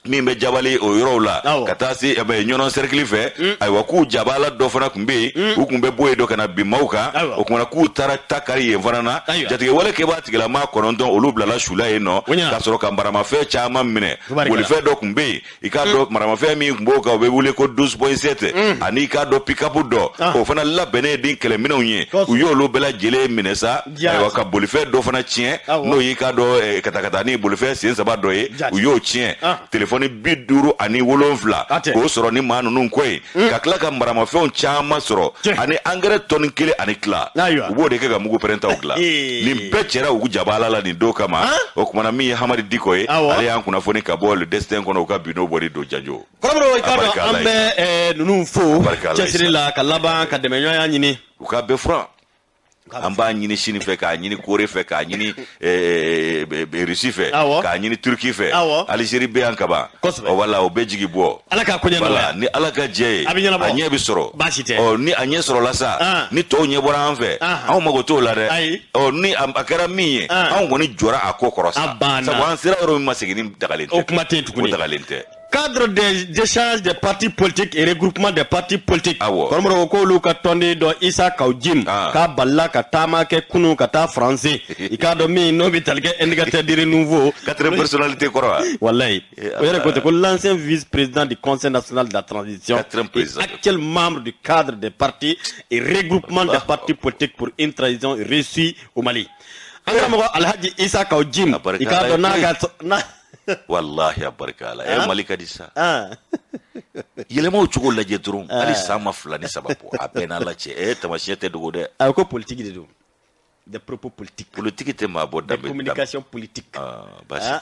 Speaker 1: min bɛ Jabali o yɔrɔw la, ka taa se Ɲɔnɔ cercle fɛ. Ayiwa, k'u jabala dɔ fana tun bɛ yen, u tun bɛ bɔ yen dɔ ka na bin maaw kan. O kumana k'u taara ta kari yen fana na, jatigɛwale kɛbaa tigilama 9, olu bilala sula yen nɔ, ka sɔrɔ ka maramafɛn caman minɛ. Bolifɛn dɔ tun bɛ yen, i k'a dɔn, maramafɛn min tun b'o kan, o bɛ wele ko 12.7, ani i k'a dɔn pick-up dɔ, o fana labɛnnen ni kɛlɛminɛnw ye, u y'olu bɛɛ lajɛlen minɛ sa. Ayiwa, ka bolifɛn dɔ fana tiɲɛ, n'o y'i k'a dɔn katakata ni bolifɛn sen saba dɔ ye, u y'o tiɲɛ. Telefɔni 57 k'o sɔrɔ ni maa ninnu kɔ yen, ka tila ka maramafɛnw caman sɔrɔ, ani angɛrɛ tɔni 1.5, u b'o de kɛ ka mugu pɛrɛntaw dilan. Nin bɛɛ cɛra u jabala la nin don kama. O kumana min ye Hamadi Diko ye, ale y'an kunnafoni ka bɔ Le Destin kɔnɔ, u ka bin'o bɔli don Janjo.
Speaker 2: Kɔrɔbɔrɔ, i k'a dɔn, an bɛ ninnu fo cɛsiri la, ka laban ka dɛmɛɲɔgɔnya ɲini.
Speaker 1: U ka bɛɛ furan. An b'a ɲini Chine fɛ, k'a ɲini Corée fɛ, k'a ɲini Russie fɛ, k'a ɲini Turquie fɛ. Algérie bɛ yan kaban, wala o bɛ jigi bɔ.
Speaker 2: Ala ka koɲɛ nɔgɔya.
Speaker 1: Ni Ala ka jɛ ye, a ɲɛ bɛ sɔrɔ.
Speaker 2: Baasi tɛ.
Speaker 1: Ni a ɲɛ sɔrɔla sa, ni tɔw ɲɛ bɔra an fɛ, anw mago t'o la dɛ. Ni a kɛra min ye, anw kɔni jɔra a ko kɔrɔ sa, sabu an sera yɔrɔ min ma, segin ni dagalen tɛ.
Speaker 2: O kuma tɛ yen tuguni.
Speaker 1: O dagalen tɛ.
Speaker 2: Cadre d'échange des partis politiques et regroupement des partis politiques. Kɔrɔmɔrɔ ko olu ka tɔnden dɔ, Issa Kaou Djim, k'a balila ka taama kɛ kunun ka taa Faransi. I k'a dɔn, min n'o bɛ tali kɛ Indicateur du renouveau.
Speaker 1: Quatrième personnalité kɔrɔ wa?
Speaker 2: Walayi. O yɛrɛ ko ten ko l'ancien vice-président du Conseil national de la transition et actuel membre du cadre des partis et regroupement des partis politiques pour une transition réussie au Mali. An karamɔgɔ Alhaji Issa Kaou Djim, i k'a dɔn n'a ka
Speaker 1: Wallahi, a barika Ala. Mali ka di sa. Yɛlɛmaw cogo lajɛ dɔrɔn, hali san ma 2 ni 3 bɔ, a bɛɛ n'Ala cɛ. Tamasiyɛn tɛ dogo dɛ.
Speaker 2: A ko politique de don, des propos politiques.
Speaker 1: Politique tɛ maa bɔ
Speaker 2: danbe. Des communications politiques,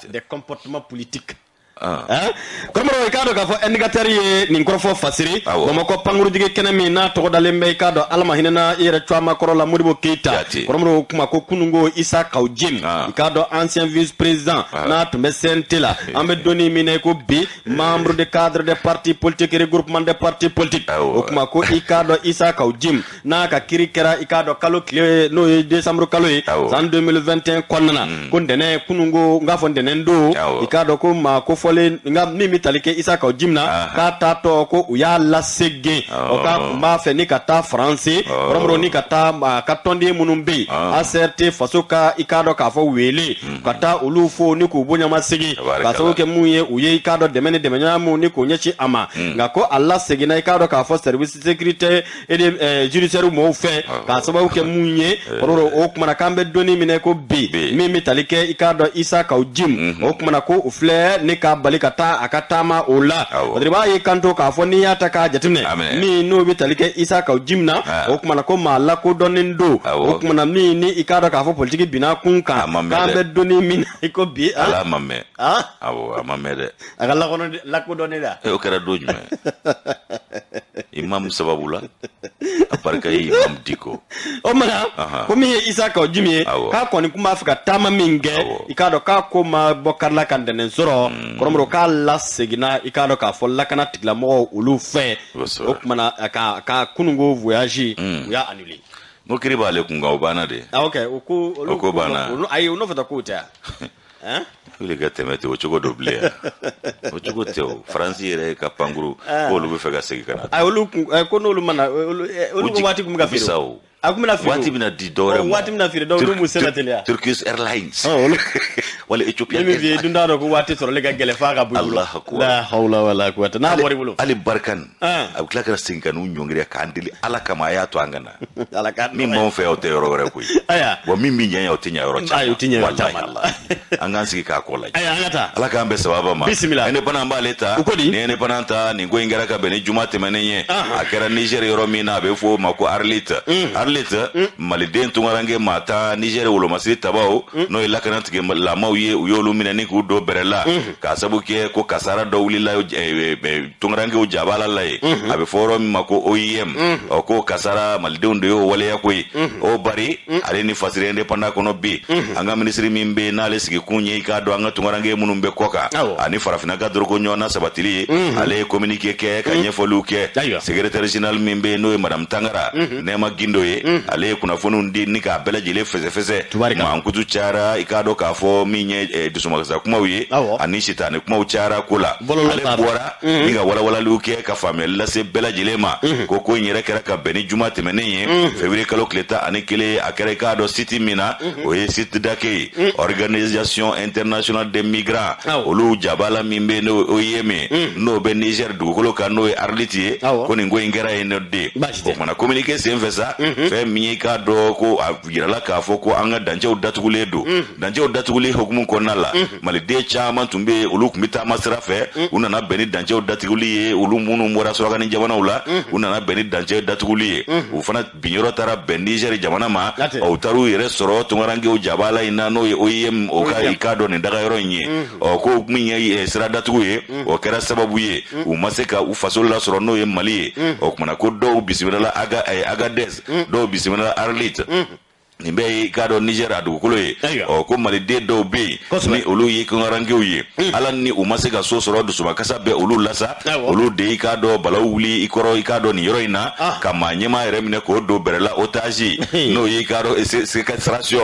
Speaker 2: des comportements politiques. Kɔrɔmɔrɔ, i k'a dɔn k'a fɔ Indicateur ye nin kɔrɔfɔ fasiri. Bamakɔ pankurujigi kɛnɛ min n'a tɔgɔ dalen bɛ, i k'a dɔn, Ala ma hinɛna i yɛrɛ cogoya kɔrɔ la, Modibo Keyita. Kɔrɔmɔrɔ, o kuma ko kununko Issa Kaou Djim, i k'a dɔn, ancien vice président n'a tun bɛ CNT la, an bɛ donni min na i ko bi, membre de cadre des partis politiques et regroupement des partis politiques. O kuma ko i k'a dɔn Issa Kaou Djim n'a ka kiiri kɛra, i k'a dɔn, kalo tile n'o ye décembre kalo ye san 2021 kɔnɔna na, ko ntɛnɛn kununko, n k'a fɔ ntɛnɛn don, i k'a dɔn ko maa ko fɔlen fɔlen nka min bɛ tali kɛ Isa Kawu Jim na, k'a taatɔ ko u y'a lasegin. O k'a tun b'a fɛ ni ka taa Faransi, kɔrɔmɔrɔ, ni ka taa a ka tɔnden minnu bɛ yen, ACRT faso ka, i k'a dɔn k'a fɔ wele ka taa olu fo ni k'u bonyamasegin, ka sababu kɛ mun ye, u ye, i k'a dɔn, dɛmɛ ni dɛmɛɲɔgɔnya mun ni k'o ɲɛsin a ma. Nka ko a laseginna, i k'a dɔn k'a fɔ, service sécurité et de judiciaire mɔgɔw fɛ, k'a sababu kɛ mun ye, kɔrɔ, o kumana k'an bɛ donni minɛ ko bi, min bɛ tali kɛ, i k'a dɔn, Isa Kawu Jim, o kumana ko o filɛ ne k'a bali ka taa a ka taama o la. Parce que b'a ye kanto k'a fɔ n'i y'a ta k'a jateminɛ, min n'o bɛ tali kɛ Isa Kawu Jim na, o kumana ko maa lakodɔnnen don. O kumana min ni i k'a dɔn k'a fɔ politiki binna kun kan, k'an bɛ donni min na i ko bi.
Speaker 1: Ala ma mɛn. Awɔ, a ma mɛn dɛ.
Speaker 2: A ka lakodɔnnen da.
Speaker 1: O kɛra don jumɛn? Imam sababu la, a barika ye Imam Diko.
Speaker 2: O mana ko min ye Isa Kawu Jim ye, k'a kɔni tun b'a fɛ ka taama min kɛ, i k'a dɔn k'a ko ma bɔ karila ka ntɛnɛn sɔrɔ, kɔrɔmɔrɔ, k'a laseginna, i k'a dɔn k'a fɔ lakana tigilamɔgɔw olu fɛ. O kumana ka kununko voyage, u y'a annulé.
Speaker 1: N ko kiri b'ale kun kan, o banna de.
Speaker 2: Ah, ok, o ko
Speaker 1: olu. O ko banna.
Speaker 2: Ayi, o nɔfɛ kow tɛ yan.
Speaker 1: Wuli ka tɛmɛ ten, o cogo dɔ bilen yan, o cogo tɛ. O Faransi yɛrɛ ka pankuru, k'olu bɛ fɛ ka segin ka na.
Speaker 2: Ayi, olu kun ko n'olu ma na, olu ko waati kun bɛ ka feere.
Speaker 1: Sa o.
Speaker 2: A kun bɛna feere.
Speaker 1: Waati bɛna di dɔwɛrɛ ma.
Speaker 2: Waati bɛna feere, donc olu m'u sen teliya.
Speaker 1: Turkish Airlines wala Ethiopian.
Speaker 2: Ne min f'i ye, dun t'a dɔn ko waati sɔrɔli ka gɛlɛn f'a ka bɔ i bolo.
Speaker 1: Allah akbar.
Speaker 2: La hawla wala quwwata, n'a bɔra i bolo.
Speaker 1: Hali Barkhane, a bɛ tila ka segin ka n'u ɲɔngiri k'an deli Ala kama, a y'a to an ka na.
Speaker 2: Ala ka
Speaker 1: min b'anw fɛ yan, o tɛ yɔrɔ wɛrɛ koyi.
Speaker 2: Ayiwa.
Speaker 1: Wa min bɛ ɲɛ yan, o tɛ ɲɛ yɔrɔ caman.
Speaker 2: Ayi, o tɛ ɲɛ yɔrɔ caman.
Speaker 1: An k'an sigi k'a kɔ lajɛ.
Speaker 2: Ayiwa, an ka taa.
Speaker 1: Ala k'an bɛn sababa ma.
Speaker 2: Bisimila.
Speaker 1: Indépendant b'ale ta.
Speaker 2: O ko di?
Speaker 1: Ni indépendant ta, nin ko in kɛra ka bɛn ni juma tɛmɛnen ye. A kɛra Niger yɔrɔ min na, a bɛ fɔ o ma ko Arlit. Arlit, Maliden tunkaranke maa 10, Niger wolomasiri tabaw, n'o ye lakana tigilamaw ye, u y'olu minɛ ni k'u don bɛrɛ la, k'a sabu kɛ ko kasara dɔ wulila tunkarankew jabala la ye, a bɛ fɔ yɔrɔ min ma ko OIM. Ɔ, ko kasara, malidenw de y'o waleya koyi. O bari ale ni fasiri indépendant kɔnɔ bi, an ka minisiri min bɛ yen n'ale sigi kun ye, i k'a dɔn, an ka tunkaranke minnu bɛ kɔ kan ani farafinna ka doroko ɲɔgɔnna sabatili ye, ale ye communiqué kɛ ka ɲɛfɔliw kɛ. Secrétaire général min bɛ yen, n'o ye madame Tangara Nɛma Gindo ye, ale ye kunnafoniw di ni k'a bɛɛ lajɛlen fɛsɛfɛsɛ. Mankutu cayara, i k'a dɔn k'a fɔ min ye dusumakasa kumaw ye ani sitani kumaw cayara ko la. Ale bɔra ni ka walawalaliw kɛ ka faamuyali lase bɛɛ lajɛlen ma ko in yɛrɛ kɛra ka bɛn ni juma tɛmɛnen ye, février kalo tile 11. A kɛra, i k'a dɔn, site min na, o ye site d'accueil Organisation internationale des migrants, olu jabala min bɛ n'o OIM, n'o bɛ Niger dugukolo kan, n'o ye Arlit ye, ko nin ko in kɛra yen nɔ de. O kumana communiqué sen fɛ sa, fɛn min ye, i k'a dɔn ko a yirala k'a fɔ ko an ka dancɛw datugulen don. Dancɛw datugulen hukumu kɔnɔna la, maliden caman tun bɛ yen, olu tun bɛ taama sira fɛ, u nana bɛn ni dancɛw datuguli ye. Olu minnu bɔra surakani jamanaw la, u nana bɛn ni dancɛ datuguli ye, u fana binyɔrɔ taara bɛn Niger jamana ma. Ɔ, u taar'u yɛrɛ sɔrɔ tunkarankew jabala in na, n'o ye OIM, o ka, i k'a dɔn, nin dagayɔrɔ in ye. Ɔ, ko min ye sira datugu ye, o kɛra sababu ye u ma se ka u faso lasɔrɔ, n'o ye Mali ye. O kumana ko dɔw bisimilala Agadez, dɔw bisimilala Arlit. Nin bɛɛ ye, i k'a dɔn, Niger a dugukolo ye. Ɔ, ko maliden dɔw bɛ yen ni olu ye tunkarankew ye, ala ni u ma se ka so sɔrɔ, dusumakasa bɛ olu la sa. Olu de, i k'a dɔn, balaw wuli i kɔrɔ, i k'a dɔn, nin yɔrɔ in na, ka maa ɲɛmaa yɛrɛ minɛ k'o don bɛrɛ la, otage, n'o ye, i k'a dɔn, séquestration,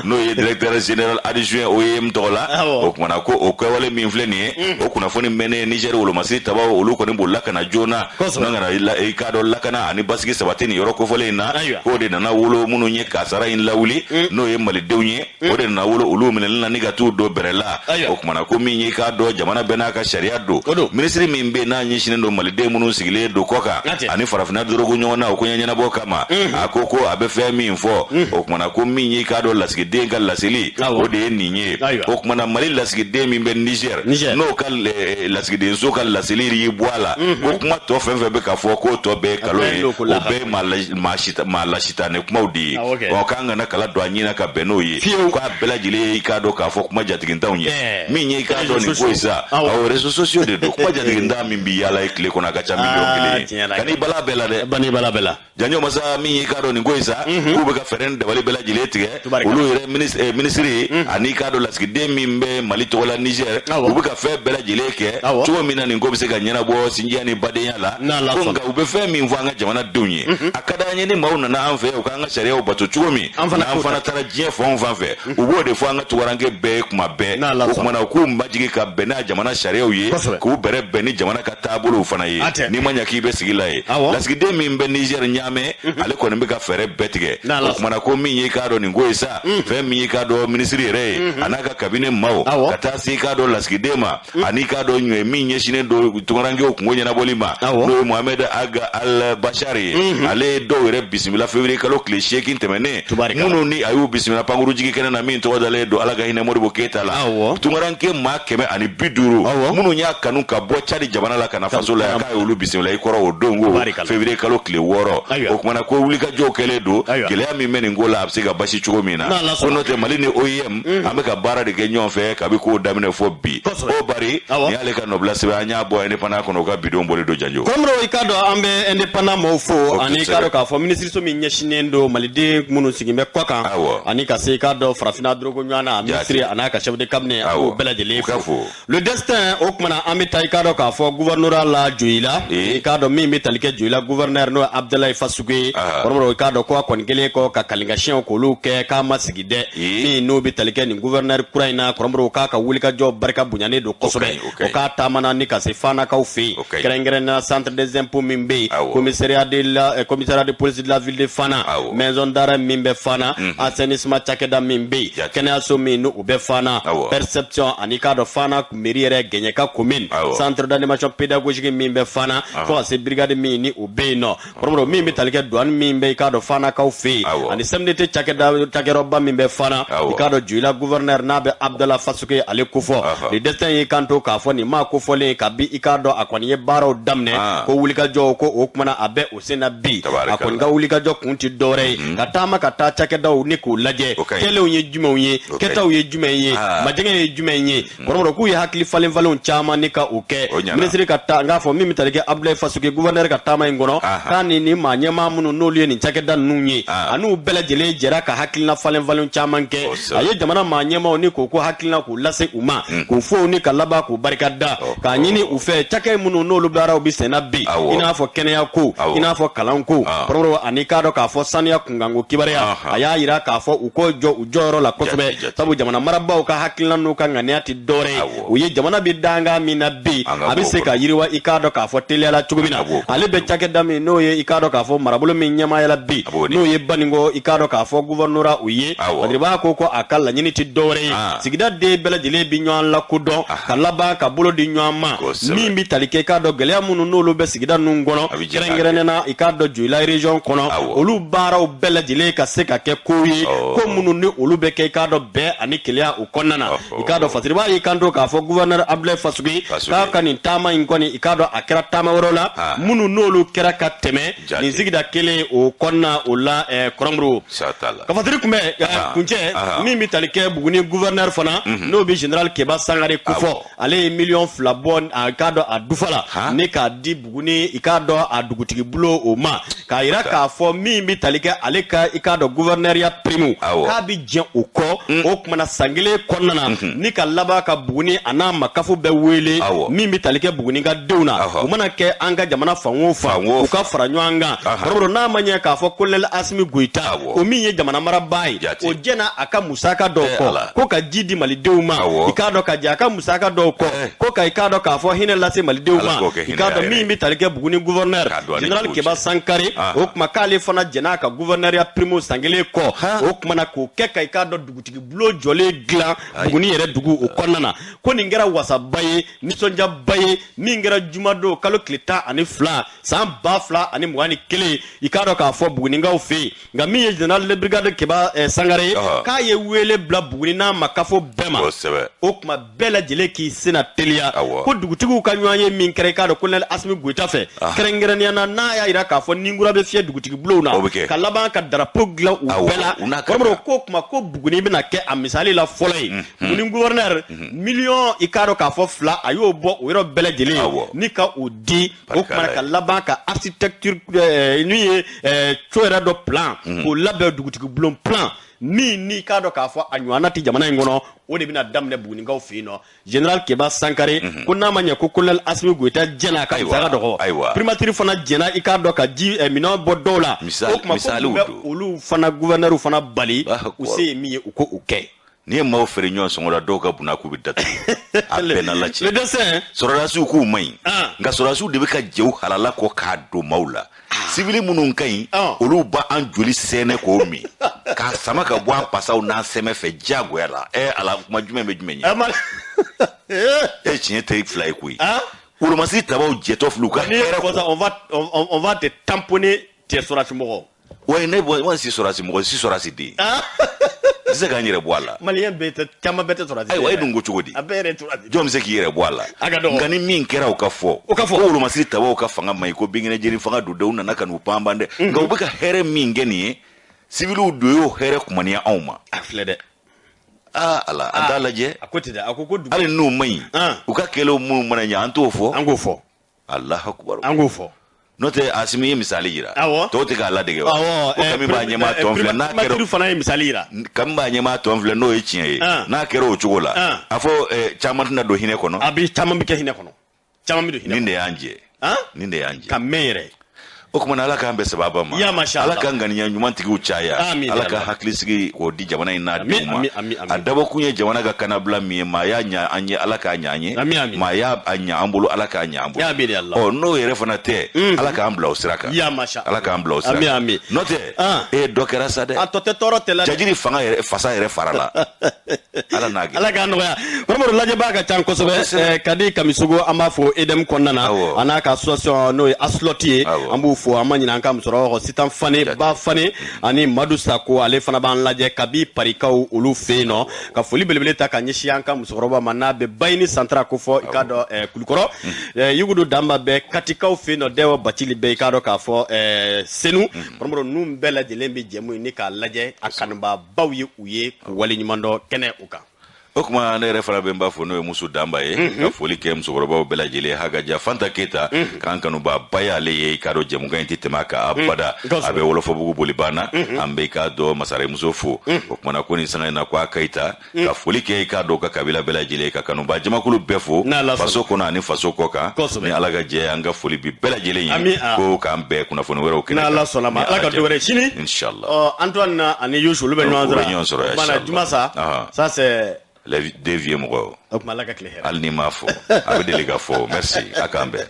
Speaker 1: n'o ye directeur général adjoint OIM tɔgɔ la. O kumana ko o kɛwale min filɛ nin ye, o kunnafoni mɛnnen, Niger wolomasiri tabaw, olu kɔni bolila ka na joona n'an kana, i k'a dɔn, lakana ani basigi sabati nin yɔrɔ kofɔlen in na. K'o de nana wolo minnu ye kasara in lawuli, n'o ye malidenw ye, o de nana wolo olu minɛli na ni ka t'u don bɛrɛ la. O kumana ko min ye, k'a dɔn, jamana bɛɛ n'a ka sariya don. Minisiri min bɛ yen n'a ɲɛsinnen don maliden minnu sigilen don kɔ kan ani farafinna dorogo ɲɔgɔn na, o ko ɲɛnabɔ kama, a ko ko a bɛ fɛn min fɔ, o kumana ko min ye, k'a dɔn, lasigiden ka laseli, o de ye nin ye. O kumana Mali lasigiden min bɛ Niger, n'o ka lasigidenso ka laseli y'i bɔ a la, ko kuma tɔ fɛn fɛn bɛ ka fɔ, k'o tɔ bɛɛ ye kalon ye, o bɛɛ ye maa lasitanɛ kumaw de ye. Ɔ, k'an kana kala don a ɲin na ka bɛn n'o ye, k'a bɛɛ lajɛlen ye, i k'a dɔn k'a fɔ, kuma jatigintanw ye. Min ye, i k'a dɔn, nin ko ye sa, awɔ, réseaux sociaux de don. Kuma jatigintan min bi yaala ye tile kɔnɔ, a ka ca 1 000 000 ye. Kan'i bala bɛɛ la dɛ.
Speaker 2: Bani bala bɛɛ la.
Speaker 1: Janjo masa, min ye, k'a dɔn, nin ko in sa, k'u bɛ ka fɛɛrɛ ni dabali bɛɛ lajɛlen tigɛ, olu yɛrɛ minisiri ani k'a dɔn lasigiden min bɛ Mali tɔgɔ la Niger, u bɛ ka fɛn bɛɛ lajɛlen kɛ cogo min na nin ko bɛ se ka ɲɛnabɔ sinjiya ni badenya la. Ko nka u bɛ fɛn min fɔ an ka jamanadenw ye, a ka d'an ye ni maaw nana an fɛ, u k'an ka sariyaw bato cogo min. N'an fana taara diɲɛ fan o fan fɛ, u b'o de fɔ an ka tunkaranke bɛɛ ye kuma bɛɛ. O kumana u k'u majigin ka bɛn n'a jamana sariyaw ye, k'u bɛrɛ bɛn ni jamana ka taabolow fana ye. N'i ma ɲɛ k'i bɛ sigi la ye. Lasigiden min bɛ Niger Ɲamɛ, ale kɔni bɛ ka fɛɛrɛ bɛɛ tigɛ. O kumana ko min ye i k'a dɔn nin ko ye sa, fɛn min ye i k'a dɔn minisiri yɛrɛ ye, a n'a ka cabinet maaw, ka taa se i k'a dɔn lasigiden ma, ani k'a dɔn ɲɔ min ɲɛsinnen don tunkarankew kunko ɲɛnabɔli ma, n'o ye Mohamed Ag Al Bachar ye. Ale ye dɔw yɛrɛ bisimila février kalo tile 8 tɛmɛnen, minnu ni a y'u bisimila pankurujigi kɛnɛ na min tɔgɔ dalen don Ala ka hinɛ Modibo Keyita la. Tunkaranke maa 150 minnu y'a kanu ka bɔ Tchad jamana la ka na faso la yan, k'a y'olu bisimila i kɔrɔ o don ko février kalo tile 6. O kumana ko wulikajɔw kɛlen don, gɛlɛya min bɛ nin ko la a bɛ se ka basi cogo min na. Ko n'o tɛ Mali ni OIM an bɛ ka baara de kɛ ɲɔgɔn fɛ kabi kow daminɛ fɔ bi. O bari nin y'ale ka nɔbila sɛbɛn, an y'a bɔ Indépendant kɔnɔ, u ka bidon bɔlen don janjo.
Speaker 2: Kɔmɔrɔ, i k'a dɔn an bɛ Indépendant mɔgɔw fo, ani i k'a dɔn k'a fɔ minisiriso min ɲɛsinnen don maliden minnu sigin bɛ kɔ kan, ani ka se i k'a dɔn farafinna dorogo ɲɔgɔn na, minisiri a n'a ka chef de cabinet, an b'o bɛɛ lajɛlen fo. Le Destin, o kumana an bɛ taa i k'a dɔn k'a fɔ gouvernorat la Joyila, i k'a dɔn min bɛ tali kɛ Joyila gouverneur n'o ye Abdoulaye Fasugu ye. Kɔmɔrɔ, i k'a dɔn ko a kɔni kɛlen kɔ ka kalinkasiyɛnw k'olu kɛ, k'a ma sigi dɛ. Min n'o bɛ tali kɛ nin gouverneur kura in na, kɔrɔmɔrɔ, k'a ka wulikajɔ barika bonyanen don kosɛbɛ. O k'a taamana ni ka se Fanakaw fɛ yen, kɛrɛnkɛrɛnnenya centre des impôts min bɛ yen, commissariat de police de la ville de Fana, maison d'arrêt min bɛ Fana, assainissement cakɛda min bɛ yen, kɛnɛyaso min n'o bɛ Fana, perception, ani k'a dɔn Fana mairie yɛrɛ, Gɛɲɛka commune, centre d'animation pédagogique min bɛ Fana, fo ka se brigade min ni o bɛ yen nɔ. Kɔrɔmɔrɔ, min bɛ tali kɛ douane min bɛ i k'a dɔn Fanakaw fɛ yen, ani CMDT cakɛda cakɛyɔrɔba min bɛ Fana, i k'a dɔn Joyila gouverneur n'a bɛ Abdallah Fasugu ale kofɔ. Le Destin y'i kanto k'a fɔ nin maa kofɔlen kabi i k'a dɔn a kɔni ye baaraw daminɛ, ko wulikajɔ ko o kumana a bɛ o sen na bi. A kɔni ka wulikajɔ kun tɛ dɔwɛrɛ ye ka taama ka taa cakɛdaw ni k'u lajɛ, kɛlenw ye jumɛnw ye, kɛtaw ye jumɛn ye, majɛgɛ ye jumɛn ye. Kɔrɔmɔrɔ, k'u ye hakili falen falenw caman ni ka o kɛ. Minisiri ka taa n k'a fɔ min bɛ tali kɛ Abdoulaye Fasugu gouverneur ka taama in kɔnɔ, k'a ni ni maa ɲɛmaa minnu n'olu ye nin cakɛda ninnu ye, a n'u bɛɛ lajɛlen jɛra ka hakilina falen falen caman kɛ. A ye jamana maa ɲɛmaaw ni k'o ko hakilina k'u lase u ma, k'u fo ni ka laban k'u barika da, k'a ɲini u fɛ cakɛ minnu n'olu baaraw bɛ senna bi, i n'a fɔ kɛnɛya ko, i n'a fɔ kalan ko, kɔrɔmɔrɔ, ani k'a dɔn k'a fɔ saniya kunkanko kibaruya. A y'a yira k'a fɔ u k'o jɔ u jɔyɔrɔ la kosɛbɛ, sabu jamana marabaaw ka hakilina n'u ka ŋaniya tɛ dɔwɛrɛ ye, u ye jamana bɛ dankan min na bi, a bɛ se ka yiriwa i k'a dɔn k'a fɔ teliyala cogo min na. Ale bɛ cakɛda min n'o ye i k'a dɔn k'a fɔ marabolo min ɲɛmaaya la bi, n'o ye Baninko i k'a dɔn k'a fɔ gouvernorat o ye, Badiriba ko a ka laɲini tɛ dɔwɛrɛ ye, sigida den bɛɛ lajɛlen bɛ ɲɔgɔn lakodɔn ka laban ka bolo di ɲɔgɔn ma, min bɛ tali kɛ i k'a dɔn gɛlɛya minnu n'olu bɛ sigida ninnu kɔnɔ, kɛrɛnkɛrɛnnenya na i k'a dɔn Joyila région kɔnɔ, olu baaraw bɛɛ lajɛlen ka se ka kɛ kow ye, ko minnu ni olu bɛ kɛ i k'a dɔn bɛn ani kelenya o kɔnɔna na. I k'a dɔn Fasiriba y'i kanto k'a fɔ gouverneur Abdoulaye Fasugu k'a ka nin taama in kɔni, i k'a dɔn a kɛra taama wɛrɛw la minnu n'olu kɛra ka tɛmɛ nin sigida kelen o kɔnɔna o la. Kɔrɔmuru ka Fasiri kunbɛ kuncɛ, min bɛ tali kɛ Buguni gouverneur fana, n'o bɛ général Keba Sangare kofɔ, ale ye miliyɔn 2 bɔ a k'a dɔn a dufa la ni k'a di Buguni i k'a dɔn a dugutigi bulon o ma, k'a yira k'a fɔ min bɛ tali kɛ ale ka i k'a dɔn gouverneurya prime, k'a bɛ jɛn o kɔ o kumana san kelen kɔnɔna na, ni ka laban ka Buguni a n'a makafo bɛɛ wele, min bɛ tali kɛ Buguni ka denw na, u mana kɛ an ka jamana fan o fan, u ka fara ɲɔgɔn kan. Kɔrɔbɔrɔ, n'a ma ɲɛ k'a fɔ colonel Asimi Goyita, o min ye jamana marabaa ye, o jɛna a ka musaka dɔw kɔ ko ka ji di malidenw ma, i k'a dɔn ka jɛ a ka musaka dɔw kɔ ko ka i k'a dɔn k'a fɔ hinɛ lase malidenw ma. I k'a dɔn min bɛ tali kɛ Buguni gouverneur général Keba Sankare, o tuma k'ale fana jɛna a ka gouverneurya prime san kelen kɔ, o kumana k'o kɛ ka i k'a dɔn dugutigi bulon jɔlen dilan Buguni yɛrɛ dugu o kɔnɔna na. Ko nin kɛra wasaba ye, nisɔndiyaba ye, min kɛra jumadon kalo tile 12 san 2021, i k'a dɔn k'a fɔ Buguninkaw fɛ yen. Nka min ye général de brigade Keba Sangare ye, k'a ye wele bila Buguni n'a makafo bɛɛ ma, o tuma bɛɛ lajɛlen k'i senna teliya ko dugutigiw ka ɲɔgɔn ye min kɛra i k'a dɔn colonel Asimi Goyita fɛ, kɛrɛnkɛrɛnnenya na n'a y'a yira k'a fɔ ninkura bɛ fiyɛ dugutigi bulonw na ka laban ka drapeau dilan u bɛɛ la. Kɔrɔbɔrɔ ko tuma ko Buguni bɛna kɛ a misali la fɔlɔ ye. Buguni gouverneur, miliyɔn i k'a dɔn k'a fɔ 2, a y'o bɔ o yɔrɔ bɛɛ lajɛlen ni ka o di, o tuma ka laban ka architecture min ye co yɛrɛ dɔ plan k'o labɛn, dugutigi bulon plan. Min n'i k'a dɔn k'a fɔ a ɲɔgɔnna tɛ jamana in kɔnɔ, o de bɛna daminɛ Bugunikaw fɛ yen nɔ. Général Keba Sankare ko n'a ma ɲɛ ko colonel Asimi Goyita jɛna a ka musaka dɔgɔ, primature fana jɛna i k'a dɔn ka ji minɛn bɔ dɔw la. O tuma ko mun bɛ olu fana gouverneur fana bali u se ye min ye u ko o kɛ.
Speaker 1: N'i ye maaw feere ɲɔgɔn sɔngɔ la, dɔw ka buna k'u bɛ datugu, a bɛɛ n'Ala cɛ.
Speaker 2: Le dessin.
Speaker 1: Sɔrɔdasiw k'u man ɲi, nka sɔrɔdasiw de bɛ ka jɛw halala kɔ k'a don maaw la. Sibili minnu ka ɲi, olu b'an joli sɛnɛ k'o min, k'a sama ka bɔ an pasaw n'an sɛmɛ fɛ diyagoya la. Ɛ Ala, kuma jumɛn bɛ jumɛn ɲɛ? E tiɲɛ tɛ fila ye koyi. Wolomasiri tabaw jɛtɔ filɛ u ka hɛrɛ
Speaker 2: kɔ. On va te tamponner, tes sɔrɔdasi mɔgɔ.
Speaker 1: Ouais, ne bɔ si sɔrɔdasi mɔgɔ, si sɔrɔdasi den. N tɛ se k'an yɛrɛ bɔ a la.
Speaker 2: Maliyɛn bɛɛ tɛ, caman bɛɛ tɛ sɔrɔdasi.
Speaker 1: Ayiwa, e dun ko cogo di?
Speaker 2: A bɛɛ yɛrɛ sɔrɔdasi.
Speaker 1: Jɔn bɛ se k'i yɛrɛ bɔ a la?
Speaker 2: A ka dɔgɔ.
Speaker 1: Nka ni min kɛra, o ka fɔ.
Speaker 2: O ka fɔ.
Speaker 1: Ko wolomasiri tabaw ka fanga man ɲi, ko binkɛnɛ jeni fanga don dɛ, u nana ka n'u panpan dɛ. Nka u bɛ ka hɛrɛ min kɛ nin ye, sibiliw do y'o hɛrɛ kumaniya anw ma.
Speaker 2: A filɛ dɛ.
Speaker 1: Aa Ala, an t'a lajɛ.
Speaker 2: A ko ten dɛ, a ko ko dugu.
Speaker 1: Hali n'u man ɲi, u ka kɛlɛw minnu mana ɲɛ, an t'o fɔ.
Speaker 2: An k'o fɔ.
Speaker 1: Alahu akubaru.
Speaker 2: An k'o fɔ.
Speaker 1: N'o tɛ, Asimi ye misali yira. Tɔw tɛ k'a ladege wa? Ko kami b'a ɲɛmaa tɔn filɛ n'a kɛra.
Speaker 2: Fana ye misali yira.
Speaker 1: Kami b'a ɲɛmaa tɔn filɛ, n'o ye tiɲɛ ye. N'a kɛra o cogo la, a fɔ caman tɛna don hinɛ kɔnɔ.
Speaker 2: A bɛ caman bɛ kɛ hinɛ kɔnɔ. Caman bɛ don hinɛ kɔnɔ.
Speaker 1: Nin de y'an jɛ. Nin de y'an jɛ.
Speaker 2: Ka mɛn yɛrɛ.
Speaker 1: O tuma na, Ala k'an bɛn sababa ma. Ala ka ŋaniya ɲumantigiw caya. Ala ka hakilisigi k'o di jamana in n'a denw ma. A dabɔkun ye jamana ka kanabila min ye, maa y'a ɲa an ye, Ala k'a ɲa an ye. Maa y'a ɲa an bolo, Ala k'a ɲa an bolo. Ɔ n'o yɛrɛ fana tɛ, Ala k'an bila o sira kan. Ala k'an bila o sira kan. N'o tɛ, e dɔ kɛra sa dɛ.
Speaker 2: A tɔ tɛ tɔɔrɔ tɛ la.
Speaker 1: Jajiri fanga yɛrɛ, fasa yɛrɛ fara la. Ala n'a
Speaker 2: gɛlɛn. Ala k'a nɔgɔya. Kɔrɔmɔrɔ lajɛbaa ka ca kosɛbɛ. Kadi Kamisogo, an b'a fɔ EDM kɔnɔna na. A n'a ka association n'o ye ASLOT ye. An b'u fo, an ma ɲinɛ an ka musokɔrɔba kɔ Sitan Fane, Ba Fane ani Madu Sako, ale fana b'an lajɛ kabi Parikaw olu fɛ yen nɔ. Ka foli belebele ta ka ɲɛsin an ka musokɔrɔba ma n'a bɛ Bayini Santara ko fɔ i k'a dɔn Kulukɔrɔ. Yugudu Danba bɛ Katikaw fɛ yen nɔ, Dɛwɔ Bacili bɛ i k'a dɔn k'a fɔ Senu. Kɔrɔmɔrɔ ninnu bɛɛ lajɛlen bɛ jɛmu in ni k'a lajɛ, a kanubaabaw ye u ye k'u waleɲuman dɔn kɛnɛ o kan.
Speaker 1: O tuma ne yɛrɛ fana bɛ n b'a fɔ, n'o ye Muso Danba ye, ka foli kɛ musokɔrɔbaw bɛɛ lajɛlen. Hakaja Fanta Keyita, k'an kanuba ba y'ale ye, i k'a dɔn jɛmukan in tɛ tɛmɛ a kan abada. A bɛ Wɔlɔfɔbugu boliban na, an bɛ i k'a dɔn masaremuso fo. O tuma na ko nin sanga in na ko a Keyita, ka foli kɛ i k'a dɔn ka kabila bɛɛ lajɛlen, ka kanuba jamakulu bɛɛ fo faso kɔnɔ ani faso kɔ kan. Ni Ala ka jɛ, an ka foli bi bɛɛ lajɛlen ye, ko k'an bɛɛ kunnafoni wɛrɛw kɛnɛ
Speaker 2: kan. N'Ala sɔnna ma, Ala ka don wɛrɛ sini.
Speaker 1: Inshallah.
Speaker 2: Antoine ani Youssou, olu bɛ ɲɔgɔn
Speaker 1: sɔrɔ.
Speaker 2: Juma sa, ça c'est
Speaker 1: les deux vieux mɔgɔw.
Speaker 2: O tuma Ala ka tile hɛrɛ.
Speaker 1: Hali n'i m'a fɔ, a bɛ deli ka fɔ. Merci, a k'an bɛn.